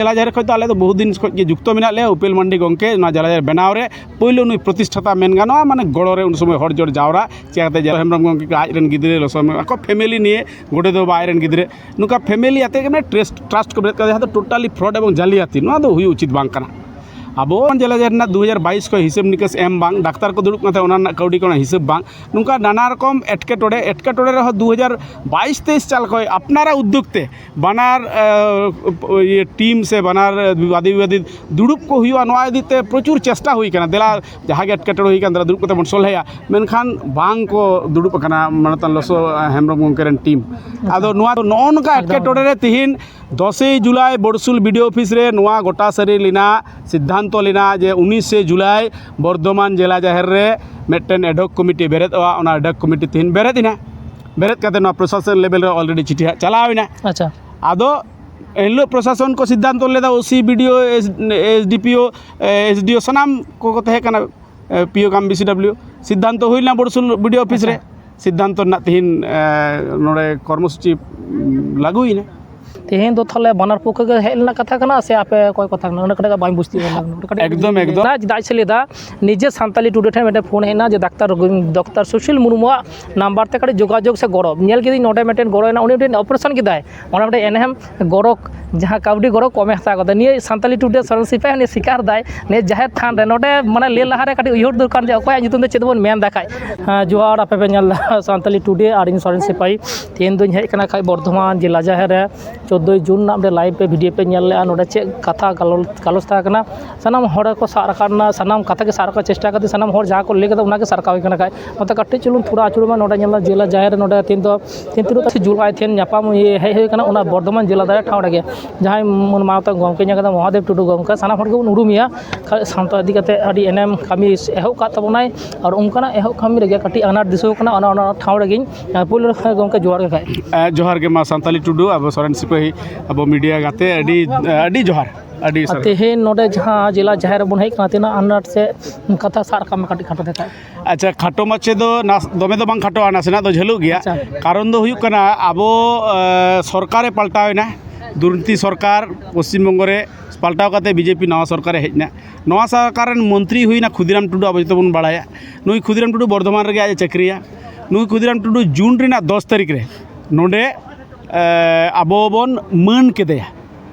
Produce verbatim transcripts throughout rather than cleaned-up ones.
ᱡᱮᱞᱟ ᱡᱟᱦᱮᱨ ᱠᱷᱚᱱ ᱫᱚ ᱟᱞᱮ ᱫᱚ ᱵᱚᱦᱩ ᱫᱤᱱ ᱠᱷᱚᱱ ᱜᱮ ᱡᱩᱠᱛᱚ ᱢᱮᱱᱟᱜ ᱞᱮᱭᱟ᱾ ᱩᱯᱮᱞ ᱢᱟᱱᱰᱤ ᱜᱚᱢᱠᱮ ᱱᱚᱣᱟ ᱡᱮᱞᱟ ᱡᱟᱦᱮᱨ ᱵᱮᱱᱟᱣ ᱨᱮ ᱯᱳᱭᱞᱳ ᱱᱩᱭ ᱯᱨᱚᱛᱤᱥᱴᱷᱟᱛᱟ ᱢᱮᱱ ᱜᱟᱱᱚᱜᱼᱟ, ᱢᱟᱱᱮ ᱜᱚᱲᱚ ᱨᱮ ᱩᱱ ᱥᱚᱢᱚᱭ ᱦᱚᱲ ᱡᱚᱲ ᱡᱟᱣᱨᱟ, ᱪᱤᱠᱟᱹᱛᱮ ᱡᱮ ᱦᱮᱢᱵᱨᱚᱢ ᱜᱚᱢᱠᱮ ᱟᱡ ᱨᱮᱱ ᱜᱤᱫᱽᱨᱟᱹ, ᱞᱚᱥᱚ ᱟᱠᱚ ᱯᱷᱮᱢᱮᱞᱤ ᱱᱤᱭᱮ, ᱜᱚᱰᱮᱛ ᱵᱟᱵᱟ ᱟᱡ ᱨᱮᱱ ᱜᱤᱫᱽᱨᱟᱹ, ᱱᱚᱝᱠᱟ ᱯᱷᱮᱢᱮᱞᱤ ᱟᱛᱮ ᱜᱮ ᱢᱟᱱᱮ ᱴᱨᱟᱥᱴ, ᱴᱨᱟᱥᱴ ᱠᱚ ᱵᱮᱨᱮᱫ ᱠᱟᱫᱟ, ᱡᱟᱦᱟᱸ ᱫᱚ ᱴᱳᱴᱟᱞᱤ ᱯᱷᱨᱚᱰ ᱮᱵᱚᱝ ᱡᱟᱞᱤᱭᱟᱛᱤ᱾ ᱱᱚᱣᱟ ᱫᱚ ᱦᱩᱭᱩᱜ ᱩᱪᱤᱛ ᱵᱟᱝ ᱠᱟᱱᱟ᱾ ᱟᱵᱚ ᱡᱮᱞᱟ ᱡᱟᱦᱮᱨ ᱨᱮᱱᱟᱜ ᱫᱩ ᱦᱟᱡᱟᱨ ᱵᱟᱭᱤᱥ ᱠᱷᱚᱱ ᱦᱤᱥᱟᱹᱵ ᱱᱤᱠᱟᱹᱥ ᱮᱢ ᱵᱟᱝ, ᱰᱟᱠᱛᱟᱨ ᱠᱚ ᱫᱩᱲᱩᱵ ᱠᱟᱱ ᱛᱟᱦᱮᱸᱫ, ᱚᱱᱟ ᱨᱮᱱᱟᱜ ᱠᱟᱹᱣᱰᱤ ᱠᱚᱨᱮᱱᱟᱜ ᱦᱤᱥᱟᱹᱵ ᱵᱟᱝ, ᱱᱚᱝᱠᱟ ᱱᱟᱱᱟ ᱨᱚᱠᱚᱢ ᱮᱴᱠᱮᱴᱚᱬᱮ, ᱮᱴᱠᱮᱴᱚᱬᱮ ᱨᱮᱦᱚᱸ ᱫᱩ ᱦᱟᱡᱟᱨ ᱵᱟᱭᱤᱥ ᱛᱮᱭᱤᱥ ᱥᱟᱞ ᱠᱷᱚᱱ ᱟᱯᱱᱟᱨᱟᱜ ᱩᱫᱽᱫᱳᱜᱽ ᱛᱮ ᱵᱟᱱᱟᱨ, ᱮ, ᱤᱭᱟᱹ, ᱴᱤᱢ ᱥᱮ ᱵᱟᱱᱟᱨ, ᱮ, ᱵᱟᱫᱤ ᱵᱤᱵᱟᱫᱤ ᱫᱩᱲᱩᱵ ᱠᱚ ᱦᱩᱭᱩᱜᱼᱟ, ᱱᱚᱣᱟ ᱤᱫᱤ ᱛᱮ ᱯᱨᱚᱪᱩᱨ ᱪᱮᱥᱴᱟ ᱦᱩᱭ ᱠᱟᱱᱟ᱾ ᱫᱮᱞᱟ, ᱡᱟᱦᱟᱸ ᱜᱮ ᱮᱴᱠᱮᱴᱚᱬᱮ ᱦᱩᱭ ᱠᱟᱱ, ᱫᱮᱞᱟ ᱫᱩᱲᱩᱵ ᱠᱟᱛᱮ ᱵᱚᱱ ᱥᱚᱞᱦᱮᱭᱟ, ᱢᱮᱱᱠᱷᱟᱱ ᱵᱟᱝ ᱠᱚ ᱫᱩᱲᱩᱵ ᱟᱠᱟᱱᱟ ᱢᱟᱱᱚᱛᱟᱱ ᱞᱚᱥᱚ, ᱮ, ᱦᱮᱢᱵᱨᱚᱢ ᱜᱚᱢᱠᱮ ᱨᱮᱱ ᱴᱤᱢ᱾ ᱟᱫᱚ ᱱᱚᱣᱟ ᱫᱚ ᱱᱚᱜᱼᱚ ᱱᱚᱝᱠᱟ ᱮᱠᱫᱚᱢ᱾ ᱮᱴᱠᱮᱴᱚᱬᱮ ᱨᱮ ᱛᱤᱦᱤᱧ ᱫᱚᱥᱮᱭ ᱡᱩᱞᱟᱭ ᱵᱚᱲᱥᱩᱞ ᱵᱤ ᱰᱤ ᱳ ᱚᱯᱷᱤᱥ ᱨᱮ ᱱᱚᱣᱟ ᱜᱚᱴᱟ ᱥᱟᱹᱨᱤ ᱞᱮᱱᱟ, ᱥᱤᱫᱽᱫᱷᱟᱱᱛᱚ ᱞᱮᱱᱟ ᱡᱮ ᱩᱱᱤᱥᱮ ᱡᱩᱞᱟᱭ ᱵᱚᱨᱫᱷᱚᱢᱟᱱ ᱡᱮᱞᱟ ᱡᱟᱦᱮᱨ ᱨᱮ ᱢᱤᱫᱴᱮᱱ ᱮᱰᱦᱚᱠ ᱠᱚᱢᱤᱴᱤ ᱵᱮᱨᱮᱫᱚᱜᱼᱟ᱾ ᱚᱱᱟ ᱮᱰᱦᱚᱠ ᱠᱚᱢᱤᱴᱤ ᱛᱤᱦᱤᱧ ᱵᱮᱨᱮᱫ ᱮᱱᱟ᱾ ᱵᱮᱨᱮᱫ ᱠᱟᱛᱮ ᱱᱚᱣᱟ ᱯᱨᱚᱥᱟᱥᱚᱱ ᱞᱮᱵᱮᱞ ᱨᱮ ᱚᱞᱨᱮᱰᱤ ᱪᱤᱴᱷᱤ ᱦᱟᱸᱜ ᱪᱟᱞᱟᱣ ᱮᱱᱟ᱾ ᱟᱪᱪᱷᱟ᱾ ᱟᱫᱚ ᱮᱱᱦᱤᱞᱳᱜ ᱯᱨᱚᱥᱟᱥᱚᱱ ᱠᱚ ᱥᱤᱫᱽᱫᱷᱟᱱᱛᱚ ᱞᱮᱫᱟ, ᱳ ᱥᱤ, ᱵᱤ ᱰᱤ ᱳ, ᱮᱥ ᱰᱤ ᱯᱤ ᱳ, ᱮ, ᱮᱥ ᱰᱤ ᱳ, ᱥᱟᱱᱟᱢ ᱠᱚᱠᱚ ᱛᱟᱦᱮᱸ ᱠᱟᱱᱟ, ᱮ, ᱯᱤ ᱳ ᱠᱟᱢ ᱵᱤ ᱥᱤ ᱰᱟᱵᱽᱞᱤᱭᱩ᱾ ᱥᱤᱫᱽᱫᱷᱟᱱᱛᱚ ᱦᱩᱭ ᱞᱮᱱᱟ ᱵᱚᱲᱥᱩᱞ ᱵᱤ ᱰᱤ ᱳ ᱚᱯᱷᱤᱥ ᱨᱮ᱾ ᱟᱪᱪᱷᱟ᱾ ᱥᱤᱫᱽᱫᱷᱟᱱᱛᱚ ᱨᱮᱱᱟᱜ ᱛᱤᱦᱤᱧ, ᱮ, ᱱᱚᱰᱮ ᱠᱚᱨᱢᱚᱥᱩᱪᱤ, ᱩᱢ, ᱞᱟᱹᱜᱩᱭᱮᱱᱟ᱾ ᱛᱮᱦᱮᱧ ᱫᱚ ᱛᱟᱦᱚᱞᱮ ᱵᱟᱱᱟᱨ ᱯᱚᱠᱠᱷᱚ ᱜᱮ ᱦᱮᱡ ᱨᱮᱱᱟᱜ ᱠᱟᱛᱷᱟ ᱠᱟᱱᱟ ᱥᱮ ᱟᱯᱮ ᱚᱠᱚᱭ ᱠᱚ ᱛᱟᱦᱮᱸ ᱠᱟᱱᱟ? ᱚᱸᱰᱮ ᱠᱟᱹᱴᱤᱡ ᱵᱟᱹᱧ ᱵᱩᱡᱽ ᱛᱤᱭᱳᱜ ᱞᱮᱫᱟ᱾ ᱱᱚᱰᱮ ᱠᱟᱹᱴᱤᱡ ᱮᱠᱫᱚᱢ, ᱮᱠᱫᱚᱢ᱾ ᱪᱮᱫᱟᱜ, ᱪᱮᱫᱟᱜ ᱥᱮ ᱞᱟᱹᱭᱫᱟ, ᱱᱤᱡᱮ ᱥᱟᱱᱛᱟᱞᱤ ᱴᱩᱰᱮ ᱴᱷᱮᱱ ᱢᱤᱫᱴᱮᱱ ᱯᱷᱳᱱ ᱦᱮᱡ ᱮᱱᱟ ᱡᱮ ᱰᱟᱠᱛᱟᱨ ᱨᱚᱜᱤ-, ᱰᱚᱠᱴᱚᱨ ᱥᱩᱥᱤᱞ ᱢᱩᱨᱢᱩᱣᱟᱜ ᱱᱟᱢᱵᱟᱨ ᱛᱮ ᱠᱟᱹᱴᱤᱡ ᱡᱳᱜᱟᱡᱳᱜᱽ ᱥᱮ ᱜᱚᱲᱚ᱾ ᱧᱮᱞ ᱠᱤᱫᱟᱹᱧ ᱱᱚᱰᱮ ᱢᱤᱫᱴᱮᱱ ᱜᱚᱲᱚᱭᱮᱱᱟ, ᱩᱱᱤ ᱢᱤᱫᱴᱮᱱ ᱚᱯᱟᱨᱮᱥᱚᱱ ᱠᱮᱫᱟᱭ, ᱚᱱᱟ ᱢᱤᱫᱴᱮᱱ ᱮᱱᱮᱢ ᱜᱚᱲᱚ, ᱡᱟᱦᱟᱸ ᱠᱟᱹᱣᱰᱤ ᱜᱚᱲᱚ ᱠᱚᱢᱮ ᱦᱟᱛᱟᱣ ᱠᱟᱫᱟ᱾ ᱱᱤᱭᱟᱹ ᱥᱟᱱᱛᱟᱞᱤ ᱴᱩᱰᱮ ᱥᱚᱨᱮᱱ ᱥᱤᱯᱟᱹᱦᱤ ᱱᱤᱭᱟᱹ ᱥᱤᱠᱟᱨ ᱫᱟᱭ, ᱱᱤᱭᱟᱹ ᱡᱟᱦᱮᱨ ᱛᱷᱟᱱ ᱨᱮ᱾ ᱱᱚᱰᱮ ᱢᱟᱱᱮ ᱞᱟᱹᱭ ᱞᱟᱦᱟᱨᱮ ᱠᱟᱹᱴᱤᱡ ᱩᱭᱦᱟᱹᱨ ᱫᱚᱨᱠᱟᱨ ᱡᱮ ᱚᱠᱚᱭᱟᱜ ᱧᱩᱛᱩᱢ ᱛᱮ ᱪᱮᱫ ᱵᱚᱱ ᱢᱮᱱ ᱮᱫᱟ ᱠᱷᱟᱡ᱾ ᱦᱮᱸ, ᱡᱚᱦᱟᱨ, ᱟᱯᱮ ᱯᱮ ᱧᱮᱞ ᱮᱫᱟ ᱥᱟᱱᱛᱟᱞᱤ ᱴᱩᱰᱮ ᱟᱨ ᱤᱧ ᱥᱚᱨᱮᱱ ᱥᱤᱯᱟᱹᱦᱤ᱾ ᱛᱮᱦᱮᱧ ᱫᱚᱧ ᱦᱮᱡ ᱟᱠᱟᱱᱟ ᱠᱷᱟᱡ ᱵᱚᱨᱫᱷᱚᱢᱟᱱ ᱡᱮᱞᱟ ᱡᱟᱦᱮᱨ ᱨᱮ, ᱪᱳᱫᱽᱫᱳᱭ ᱡᱩᱱ ᱨᱮᱱᱟᱜ ᱢᱤᱫᱴᱮᱱ ᱞᱟᱭᱤᱵᱷ ᱨᱮ ᱵᱷᱤᱰᱤᱭᱳ ᱯᱮ ᱧᱮᱞ ᱞᱮᱜᱼᱟ᱾ ᱱᱚᱰᱮ ᱪᱮᱫ ᱠᱟᱛᱷᱟ ᱜᱟᱞᱚᱪ, ᱜᱟᱞᱚᱪ ᱛᱟᱦᱮᱸ ᱠᱟᱱᱟ, ᱥᱟᱱᱟᱢ ᱦᱚᱲ ᱠᱚ ᱥᱟᱵ ᱨᱟᱠᱟᱵ ᱮᱱᱟ, ᱥᱟᱱᱟᱢ ᱠᱟᱛᱷᱟ ᱜᱮ ᱥᱟᱵ ᱨᱟᱠᱟᱵ ᱪᱮᱥᱴᱟ ᱠᱟᱛᱮ ᱥᱟᱱᱟᱢ ᱦᱚᱲ ᱡᱟᱦᱟᱸ ᱠᱚ ᱞᱟᱹᱭ ᱠᱟᱫᱟ ᱚᱱᱟ ᱜᱮ ᱥᱟᱵ ᱨᱟᱠᱟᱵ ᱦᱩᱭ ᱠᱟᱱᱟ ᱠᱷᱟᱡ᱾ ᱱᱚᱛᱮ ᱠᱟᱹᱴᱤᱡ ᱪᱩᱞᱩᱝ ᱛᱷᱚᱲᱟ ᱟᱹᱪᱩᱨᱚᱜ ᱢᱮ, ᱱᱚᱰᱮ ᱧᱮᱞ ᱢᱮ ᱡᱮᱞᱟ ᱡᱟᱦᱮᱨ ᱨᱮ ᱱᱚᱰᱮ ᱛᱮᱦᱮᱧ ᱫᱚ ᱛᱤᱱ ᱛᱩᱨᱩᱭ ᱛᱟᱹᱨᱤᱠᱷ ᱡᱩᱞᱟᱭ ᱛᱮᱦᱮᱧ ᱧᱟᱯᱟᱢ ᱤᱭᱟᱹ ᱦᱮᱡ ᱦᱩᱭ ᱠᱟᱱᱟ ᱚᱱᱟ ᱵᱚᱨᱫᱷᱚᱢᱟᱱ ᱡᱮᱞᱟ ᱡᱟᱦᱮᱨ ᱴᱷᱟᱶ ᱨᱮᱜᱮ, ᱡᱟᱦᱟᱸᱭ ᱢᱟᱱ ᱢᱟᱱᱚᱛᱟᱱ ᱜᱚᱢᱠᱮ ᱧᱮᱞ ᱠᱟᱫᱟ ᱢᱚᱦᱟᱫᱮᱵ ᱴᱩᱰᱩ ᱜᱚᱢᱠᱮ, ᱥᱟᱱᱟᱢ ᱦᱚᱲ ᱜᱮᱵᱚᱱ ᱩᱨᱩᱢᱮᱭᱟ᱾ ᱠᱷᱟᱡ ᱥᱟᱶᱛᱟ ᱤᱫᱤ ᱠᱟᱛᱮ ᱟᱹᱰᱤ ᱮᱱᱮᱢ ᱠᱟᱹᱢᱤ ᱮᱦᱚᱵ ᱠᱟᱜ ᱛᱟᱵᱚᱱᱟᱭ, ᱟᱨ ᱚᱱᱠᱟᱱᱟᱜ ᱮᱦᱚᱵ ᱠᱟᱹᱢᱤ ᱨᱮᱜᱮ ᱠᱟᱹᱴᱤᱡ ᱟᱱᱟᱴ ᱫᱤᱥᱟᱹᱣ ᱠᱟᱱᱟ, ᱚᱱᱟ, ᱚᱱᱟ ᱴᱷᱟᱶ ᱨᱮᱜᱮᱧ, ᱟᱨ ᱯᱳᱭᱞᱳ ᱨᱮ ᱜᱚᱢᱠᱮ ᱡᱚᱦᱟᱨ ᱜᱮ ᱠᱷᱟᱡ᱾ ᱮ, ᱡᱚᱦᱟᱨ ᱜᱮ ᱢᱟ ᱥᱟᱱᱛᱟᱞᱤ ᱴᱩᱰᱩ, ᱟᱵᱚ ᱥᱚᱨᱮᱱ ᱥᱤᱯᱟᱹᱦᱤ, ᱟᱵᱚ ᱢᱤᱰᱤᱭᱟ ᱜᱟᱛᱮ, ᱟᱹᱰᱤ, ᱟᱹᱰᱤ ᱡᱚᱦᱟᱨ, ᱟᱹᱰᱤ ᱟᱨ ᱥᱟᱨᱦᱟᱣ᱾ ᱛᱮᱦᱮᱧ ᱱᱚᱰᱮ ᱡᱟᱦᱟᱸ ᱡᱮᱞᱟ ᱡᱟᱦᱮᱨ ᱨᱮᱵᱚᱱ ᱦᱮᱡ ᱠᱟᱱᱟ, ᱛᱤᱱᱟᱹᱜ ᱟᱱᱟᱴ ᱥᱮ ᱠᱟᱛᱷᱟ ᱥᱟᱵ ᱨᱟᱠᱟᱵ ᱢᱮ ᱠᱟᱹᱴᱤᱡ ᱠᱷᱟᱴᱚ ᱛᱮ ᱠᱷᱟᱡ᱾ ᱟᱪᱪᱷᱟ, ᱠᱷᱟᱴᱚ ᱢᱟᱪᱷᱟ ᱫᱚ ᱱᱟᱥ-, ᱫᱚᱢᱮ ᱫᱚ ᱵᱟᱝ ᱠᱷᱟᱴᱚᱜᱼᱟ, ᱱᱟᱥᱮᱱᱟᱜ ᱫᱚ ᱡᱷᱟᱹᱞᱩᱜ ᱜᱮᱭᱟ᱾ ᱟᱪᱪᱷᱟ᱾ ᱠᱟᱨᱚᱱ ᱫᱚ ᱦᱩᱭᱩᱜ ᱠᱟᱱᱟ, ᱟᱵᱚ, ᱮ, ᱥᱚᱨᱠᱟᱨᱮ ᱯᱟᱞᱴᱟᱣ ᱮᱱᱟ, ᱫᱩᱨᱱᱤᱛᱤ ᱥᱚᱨᱠᱟᱨ ᱯᱚᱥᱪᱤᱢ ᱵᱚᱝᱜᱚ ᱨᱮ ᱯᱟᱞᱴᱟᱣ ᱠᱟᱛᱮ ᱵᱤᱡᱮᱯᱤ ᱱᱟᱣᱟ ᱥᱚᱨᱠᱟᱨᱮ ᱦᱮᱡ ᱮᱱᱟ᱾ ᱱᱚᱣᱟ ᱥᱚᱨᱠᱟᱨ ᱨᱮᱱ ᱢᱚᱱᱛᱨᱤ ᱦᱩᱭᱱᱟ ᱠᱷᱩᱫᱤᱨᱟᱢ ᱴᱩᱰᱩ, ᱟᱵᱚ ᱡᱚᱛᱚ ᱵᱚᱱ ᱵᱟᱲᱟᱭᱟ᱾ ᱱᱩᱭ ᱠᱷᱩᱫᱤᱨᱟᱢ ᱴᱩᱰᱩ ᱵᱚᱨᱫᱷᱚᱢᱟᱱ ᱨᱮᱜᱮ ᱟᱡ ᱮ ᱪᱟᱹᱠᱨᱤᱭᱟ᱾ ᱱᱩᱭ ᱠᱷᱩᱫᱤᱨᱟᱢ ᱴᱩᱰᱩ ᱡᱩᱱ ᱨᱮᱱᱟᱜ ᱫᱚᱥ ᱛᱟᱹᱨᱤᱠᱷ ᱨᱮ ᱱᱚᱰᱮ, ᱮ, ᱟᱵᱚ ᱵᱚᱱ ᱢᱟᱹᱱ ᱠᱮᱫᱮᱭᱟ᱾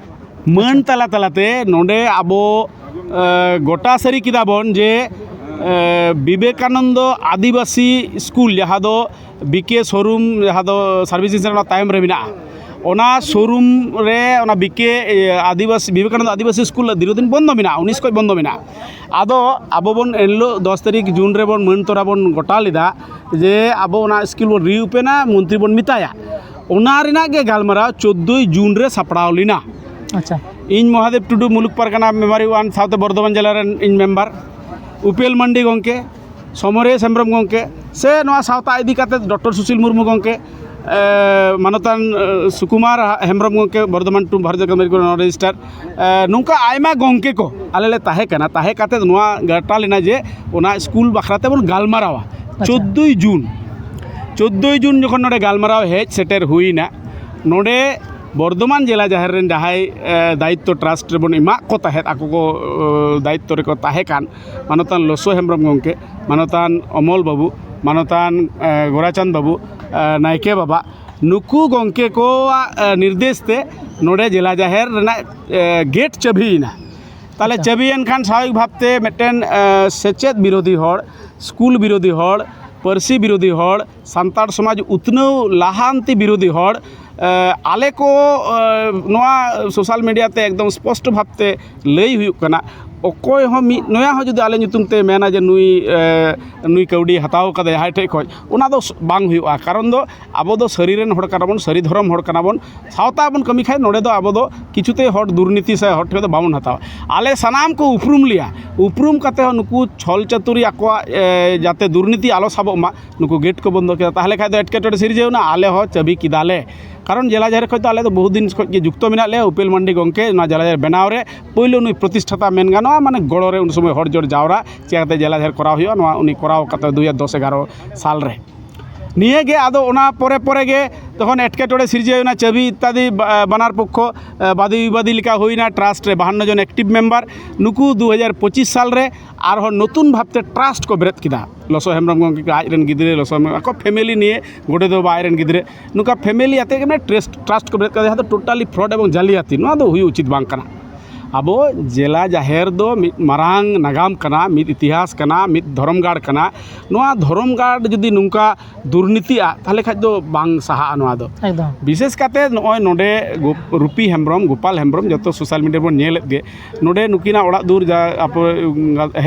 ᱢᱟᱹᱱ ᱛᱟᱞᱟ ᱛᱟᱞᱟᱛᱮ ᱱᱚᱰᱮ ᱟᱵᱚ, ᱮ, ᱜᱚᱴᱟ ᱥᱟᱹᱨᱤ ᱠᱮᱫᱟ ᱵᱚᱱ ᱡᱮ, ᱮ, ᱵᱤᱵᱮᱠᱟᱱᱚᱱᱫᱚ ᱟᱹᱫᱤᱵᱟᱹᱥᱤ ᱥᱠᱩᱞ, ᱡᱟᱦᱟᱸ ᱫᱚ ᱵᱤ ᱠᱮ ᱥᱳᱨᱩᱢ, ᱡᱟᱦᱟᱸ ᱫᱚ ᱥᱟᱨᱵᱷᱤᱥ ᱥᱮᱱᱴᱟᱨ ᱚᱱᱟ ᱛᱟᱭᱚᱢ ᱨᱮ ᱢᱮᱱᱟᱜᱼᱟ, ᱚᱱᱟ ᱥᱳᱨᱩᱢ ᱨᱮ ᱚᱱᱟ ᱵᱤ ᱠᱮ, ᱮ, ᱟᱹᱫᱤᱵᱟᱹᱥᱤ, ᱵᱤᱵᱮᱠᱟᱱᱚᱱᱫᱚ ᱟᱹᱫᱤᱵᱟᱹᱥᱤ ᱥᱠᱩᱞ ᱫᱤᱨᱜᱷᱚᱫᱤᱱ ᱵᱚᱱᱫᱚ ᱢᱮᱱᱟᱜᱼᱟ, ᱩᱱᱤᱥ ᱠᱷᱚᱱ ᱵᱚᱱᱫᱚ ᱢᱮᱱᱟᱜᱼᱟ᱾ ᱟᱫᱚ ᱟᱵᱚ ᱵᱚᱱ ᱮᱱᱦᱤᱞᱳᱜ ᱫᱚᱥ ᱛᱟᱹᱨᱤᱠᱷ ᱡᱩᱱ ᱨᱮᱵᱚᱱ ᱢᱟᱹᱱ ᱛᱚᱨᱟ ᱵᱚᱱ ᱜᱚᱴᱟ ᱞᱮᱫᱟ ᱡᱮ ᱟᱵᱚ ᱚᱱᱟ ᱥᱠᱩᱞ ᱵᱚᱱ ᱨᱤᱳᱯᱮᱱᱟ, ᱢᱚᱱᱛᱨᱤ ᱵᱚᱱ ᱢᱮᱛᱟᱭᱟ᱾ ᱚᱱᱟ ᱨᱮᱱᱟᱜ ᱜᱮ ᱜᱟᱞᱢᱟᱨᱟᱣ ᱪᱳᱫᱽᱫᱳᱭ ᱡᱩᱱ ᱨᱮ ᱥᱟᱯᱲᱟᱣ ᱞᱮᱱᱟ᱾ ᱟᱪᱪᱷᱟ᱾ ᱤᱧ ᱢᱚᱦᱟᱫᱮᱵ ᱴᱩᱰᱩ, ᱢᱩᱞᱩᱠ ᱯᱟᱨᱜᱟᱱᱟ ᱢᱮᱢᱟᱨᱤ ᱳᱣᱟᱱ ᱥᱟᱶᱛᱮ ᱵᱚᱨᱫᱷᱚᱢᱟᱱ ᱡᱮᱞᱟ ᱨᱮᱱ ᱤᱧ ᱢᱮᱢᱵᱟᱨ, ᱩᱯᱮᱞ ᱢᱟᱱᱰᱤ ᱜᱚᱢᱠᱮ, ᱥᱚᱢᱚᱨᱮᱥ ᱦᱮᱢᱵᱨᱚᱢ ᱜᱚᱢᱠᱮ, ᱥᱮ ᱱᱚᱣᱟ ᱥᱟᱶᱛᱟ ᱤᱫᱤ ᱠᱟᱛᱮ ᱰᱚᱠᱴᱚᱨ ᱥᱩᱥᱤᱞ ᱢᱩᱨᱢᱩ ᱜᱚᱢᱠᱮ, ᱮ, ᱢᱟᱱᱚᱛᱟᱱ, ᱮ, ᱥᱩᱠᱩᱢᱟᱨ ᱦᱮᱢᱵᱨᱚᱢ ᱜᱚᱢᱠᱮ, ᱵᱚᱨᱫᱷᱚᱢᱟᱱ ᱴᱩ ᱵᱷᱟᱨᱚᱛ ᱡᱟᱠᱟᱛ ᱢᱟᱹᱡᱷᱤ ᱠᱚᱨᱮᱱ ᱨᱮᱡᱤᱥᱴᱟᱨ, ᱮ, ᱱᱚᱝᱠᱟ ᱟᱭᱢᱟ ᱜᱚᱢᱠᱮ ᱠᱚ ᱟᱞᱮ ᱞᱮ ᱛᱟᱦᱮᱸ ᱠᱟᱱᱟ᱾ ᱛᱟᱦᱮᱸ ᱠᱟᱛᱮ ᱱᱚᱣᱟ ᱜᱟᱴᱟ ᱞᱮᱱᱟ ᱡᱮ ᱚᱱᱟ ᱥᱠᱩᱞ ᱵᱟᱠᱷᱨᱟ ᱛᱮᱵᱚᱱ ᱜᱟᱞᱢᱟᱨᱟᱣᱟ᱾ ᱪᱳᱫᱽᱫᱳᱭ ᱡᱩᱱ, ᱪᱳᱫᱽᱫᱳᱭ ᱡᱩᱱ ᱡᱚᱠᱷᱚᱱ ᱱᱚᱰᱮ ᱜᱟᱞᱢᱟᱨᱟᱣ ᱦᱮᱡ ᱥᱮᱴᱮᱨ ᱦᱩᱭᱱᱟ, ᱱᱚᱰᱮ ᱵᱚᱨᱫᱷᱚᱢᱟᱱ ᱡᱮᱞᱟ ᱡᱟᱦᱮᱨ ᱨᱮᱱ ᱡᱟᱦᱟᱸᱭ, ᱮ, ᱫᱟᱭᱤᱛᱛᱚ ᱴᱨᱟᱥᱴ ᱨᱮᱵᱚᱱ ᱮᱢᱟᱜ ᱠᱚ ᱛᱟᱦᱮᱸᱫ, ᱟᱠᱚ ᱠᱚ, ᱮ, ᱫᱟᱭᱤᱛᱛᱚ ᱨᱮᱠᱚ ᱛᱟᱦᱮᱸ ᱠᱟᱱ, ᱢᱟᱱᱚᱛᱟᱱ ᱞᱚᱥᱚ ᱦᱮᱢᱵᱨᱚᱢ ᱜᱚᱢᱠᱮ, ᱢᱟᱱᱚᱛᱟᱱ ᱚᱢᱚᱞ ᱵᱟᱹᱵᱩ, ᱢᱟᱱᱚᱛᱟᱱ, ᱮ, ᱜᱳᱨᱟᱪᱟᱸᱫᱽ ᱵᱟᱹᱵᱩ, ᱮ, ᱱᱟᱭᱠᱮ ᱵᱟᱵᱟ, ᱱᱩᱠᱩ ᱜᱚᱢᱠᱮ ᱠᱚᱣᱟᱜ, ᱮ, ᱱᱤᱨᱫᱮᱥ ᱛᱮ ᱱᱚᱰᱮ ᱡᱮᱞᱟ ᱡᱟᱦᱮᱨ ᱨᱮᱱᱟᱜ, ᱮ, ᱜᱮᱴ ᱪᱟᱹᱵᱤᱭᱮᱱᱟ᱾ ᱛᱟᱦᱚᱞᱮ ᱪᱟᱹᱵᱤᱭᱮᱱ ᱠᱷᱟᱱ ᱥᱟᱵᱷᱟᱵᱤᱠ ᱵᱷᱟᱵᱛᱮ ᱢᱤᱫᱴᱮᱱ, ᱮ, ᱥᱮᱪᱮᱫ ᱵᱤᱨᱳᱫᱷᱤ ᱦᱚᱲ, ᱥᱠᱩᱞ ᱵᱤᱨᱳᱫᱷᱤ ᱦᱚᱲ, ᱯᱟᱹᱨᱥᱤ ᱵᱤᱨᱳᱫᱷᱤ ᱦᱚᱲ, ᱥᱟᱱᱛᱟᱲ ᱥᱚᱢᱟᱡᱽ ᱩᱛᱱᱟᱹᱣ ᱞᱟᱦᱟᱱᱛᱤ ᱵᱤᱨᱳᱫᱷᱤ ᱦᱚᱲ, ᱮ, ᱟᱞᱮ ᱠᱚ, ᱮ, ᱱᱚᱣᱟ ᱥᱳᱥᱟᱞ ᱢᱤᱰᱤᱭᱟ ᱛᱮ ᱮᱠᱫᱚᱢ ᱥᱯᱚᱥᱴᱚ ᱵᱷᱟᱵᱛᱮ ᱞᱟᱹᱭ ᱦᱩᱭᱩᱜ ᱠᱟᱱᱟ, ᱚᱠᱚᱭ ᱦᱚᱸ ᱢᱤᱫ ᱱᱚᱭᱟ ᱦᱚᱸ ᱡᱩᱫᱤ ᱟᱞᱮ ᱧᱩᱛᱩᱢ ᱛᱮ ᱢᱮᱱᱟ ᱡᱮ ᱱᱩᱭ, ᱮ, ᱱᱩᱭ ᱠᱟᱹᱣᱰᱤ ᱦᱟᱛᱟᱣ ᱠᱟᱫᱟᱭ ᱡᱟᱦᱟᱸᱭ ᱴᱷᱮᱡ ᱠᱷᱚᱡ, ᱚᱱᱟ ᱫᱚ ᱵᱟᱝ ᱦᱩᱭᱩᱜᱼᱟ᱾ ᱠᱟᱨᱚᱱ ᱫᱚ ᱟᱵᱚ ᱫᱚ ᱥᱟᱹᱨᱤ ᱨᱮᱱ ᱦᱚᱲ ᱠᱟᱱᱟ ᱵᱚᱱ, ᱥᱟᱹᱨᱤ ᱫᱷᱚᱨᱚᱢ ᱦᱚᱲ ᱠᱟᱱᱟ ᱵᱚᱱ᱾ ᱥᱟᱶᱛᱟ ᱵᱚᱱ ᱠᱟᱹᱢᱤ ᱠᱷᱟᱡ ᱱᱚᱰᱮ ᱫᱚ ᱟᱵᱚ ᱫᱚ ᱠᱤᱪᱷᱩᱛᱮ ᱦᱚᱲ ᱫᱩᱨᱱᱤᱛᱤ ᱥᱮ ᱦᱚᱲ ᱴᱷᱮᱱ ᱫᱚ ᱵᱟᱵᱚᱱ ᱦᱟᱛᱟᱣᱟ᱾ ᱟᱞᱮ ᱥᱟᱱᱟᱢ ᱠᱚ ᱩᱯᱨᱩᱢ ᱞᱮᱭᱟ, ᱩᱯᱨᱩᱢ ᱠᱟᱛᱮ ᱦᱚᱸ ᱱᱩᱠᱩ ᱪᱷᱚᱞ ᱪᱟᱹᱛᱩᱨᱤ ᱟᱠᱚᱣᱟᱜ, ᱮ, ᱡᱟᱛᱮ ᱫᱩᱨᱱᱤᱛᱤ ᱟᱞᱚ ᱥᱟᱵᱚᱜ ᱢᱟ, ᱱᱩᱠᱩ ᱜᱮᱴ ᱠᱚ ᱵᱚᱱᱫᱚ ᱠᱮᱫᱟ᱾ ᱛᱟᱦᱚᱞᱮ ᱠᱷᱟᱡ ᱫᱚ ᱮᱴᱠᱮᱴᱚᱬᱮ ᱥᱤᱨᱡᱟᱹᱣ ᱮᱱᱟ, ᱟᱞᱮ ᱦᱚᱸ ᱪᱟᱹᱵᱤ ᱠᱮᱫᱟᱞᱮ᱾ ᱠᱟᱨᱚᱱ ᱡᱮᱞᱟ ᱡᱟᱦᱮᱨ ᱠᱷᱚᱡ ᱫᱚ ᱟᱞᱮ ᱫᱚ ᱵᱚᱦᱩ ᱫᱤᱱ ᱠᱷᱚᱡ ᱜᱮ ᱡᱩᱠᱛᱚ ᱢᱮᱱᱟᱜ ᱞᱮᱭᱟ᱾ ᱩᱯᱮᱞ ᱢᱟᱱᱰᱤ ᱜᱚᱢᱠᱮ ᱱᱚᱣᱟ ᱡᱮᱞᱟ ᱡᱟᱦᱮᱨ ᱵᱮᱱᱟᱣ ᱨᱮ ᱯᱳᱭᱞᱳ ᱱᱩᱭ ᱯᱨᱚᱛᱤᱥᱴᱷᱟᱛᱟ ᱢᱮᱱ ᱜᱟᱱᱚᱜᱼᱟ, ᱢᱟᱱᱮ ᱜᱚᱲᱚ ᱨᱮ ᱩᱱ ᱥᱚᱢᱚᱭ ᱦᱚᱲ ᱡᱳᱲ ᱡᱟᱣᱨᱟ ᱪᱤᱠᱟᱹ ᱠᱟᱛᱮ ᱡᱮᱞᱟ ᱡᱟᱦᱮᱨ ᱠᱚᱨᱟᱣ ᱦᱩᱭᱩᱜᱼᱟ, ᱱᱚᱣᱟ ᱩᱱᱤ ᱠᱚᱨᱟᱣ ᱠᱟᱛᱮ ᱫᱩ ᱦᱟᱡᱟᱨ ᱫᱚᱥ ᱮᱜᱟᱨᱚ ᱥᱟᱞ ᱨᱮ᱾ ᱱᱤᱭᱟᱹ ᱜᱮ ᱟᱫᱚ ᱚᱱᱟ ᱯᱚᱨᱮ ᱯᱚᱨᱮ ᱜᱮ ᱛᱚᱠᱷᱚᱱ ᱮᱴᱠᱮᱴᱚᱬᱮ ᱥᱤᱨᱡᱟᱹᱣ ᱮᱱᱟ᱾ ᱪᱟᱹᱵᱤ ᱤᱛᱛᱟᱫᱤ ᱵᱟ-, ᱵᱟᱱᱟᱨ ᱯᱚᱠᱠᱷᱚ, ᱮ, ᱵᱟᱫᱤ ᱵᱤᱵᱟᱫᱤ ᱞᱮᱠᱟ ᱦᱩᱭᱱᱟ᱾ ᱴᱨᱟᱥᱴ ᱨᱮ ᱵᱟᱦᱟᱱᱱᱚ ᱡᱚᱱ ᱮᱠᱴᱤᱵᱷ ᱢᱮᱢᱵᱟᱨ, ᱱᱩᱠᱩ ᱫᱩ ᱦᱟᱡᱟᱨ ᱯᱚᱸᱪᱤᱥ ᱥᱟᱞ ᱨᱮ ᱟᱨᱦᱚᱸ ᱱᱚᱛᱩᱱ ᱵᱷᱟᱵᱽᱛᱮ ᱴᱨᱟᱥᱴ ᱠᱚ ᱵᱮᱨᱮᱫ ᱠᱮᱫᱟ᱾ ᱞᱚᱥᱚ ᱦᱮᱢᱵᱨᱚᱢ ᱜᱚᱢᱠᱮ ᱟᱡ ᱨᱮᱱ ᱜᱤᱫᱽᱨᱟᱹ, ᱞᱚᱥᱚ ᱦᱮᱢᱵᱨᱚᱢ ᱟᱠᱚ ᱯᱷᱮᱢᱮᱞᱤ ᱱᱤᱭᱮ, ᱜᱚᱰᱮᱛ ᱵᱟᱵᱟ ᱟᱡ ᱨᱮᱱ ᱜᱤᱫᱽᱨᱟᱹ, ᱱᱚᱝᱠᱟ ᱯᱷᱮᱢᱮᱞᱤ ᱟᱛᱮ ᱜᱮ ᱢᱟᱱᱮ ᱴᱨᱟᱥᱴ, ᱴᱨᱟᱥᱴ ᱠᱚ ᱵᱮᱨᱮᱫ ᱠᱮᱫᱟ, ᱡᱟᱦᱟᱸ ᱫᱚ ᱴᱳᱴᱟᱞᱤ ᱯᱷᱨᱚᱰ ᱮᱵᱚᱝ ᱡᱟᱞᱤᱭᱟᱛᱤ᱾ ᱱᱚᱣᱟ ᱫᱚ ᱦᱩᱭᱩᱜ ᱩᱪᱤᱛ ᱵᱟᱝ ᱠᱟᱱᱟ᱾ ᱟᱵᱚ ᱡᱮᱞᱟ ᱡᱟᱦᱮᱨ ᱫᱚ ᱢᱤᱫ ᱢᱟᱨᱟᱝ ᱱᱟᱜᱟᱢ ᱠᱟᱱᱟ, ᱢᱤᱫ ᱤᱛᱤᱦᱟᱥ ᱠᱟᱱᱟ, ᱢᱤᱫ ᱫᱷᱚᱨᱚᱢ ᱜᱟᱲ ᱠᱟᱱᱟ᱾ ᱱᱚᱣᱟ ᱫᱷᱚᱨᱚᱢ ᱜᱟᱲ ᱡᱩᱫᱤ ᱱᱚᱝᱠᱟ ᱫᱩᱨᱱᱤᱛᱤᱜᱼᱟ, ᱛᱟᱦᱚᱞᱮ ᱠᱷᱟᱡ ᱫᱚ ᱵᱟᱝ ᱥᱟᱦᱟᱜᱼᱟ ᱱᱚᱣᱟ ᱫᱚ᱾ ᱮᱠᱫᱚᱢ᱾ ᱵᱤᱥᱮᱥ ᱠᱟᱛᱮ ᱱᱚᱜᱼᱚᱭ ᱱᱚᱰᱮ ᱜᱳ-, ᱨᱩᱯᱤ ᱦᱮᱢᱵᱨᱚᱢ, ᱜᱳᱯᱟᱞ ᱦᱮᱢᱵᱨᱚᱢ, ᱡᱚᱛᱚ ᱥᱳᱥᱟᱞ ᱢᱤᱰᱤᱭᱟ ᱵᱚᱱ ᱧᱮᱞᱮᱫ ᱜᱮ, ᱱᱚᱰᱮ ᱱᱩᱠᱤᱱᱟᱜ ᱚᱲᱟᱜ ᱫᱩᱣᱟᱹᱨ ᱡᱟ ᱟᱯᱮ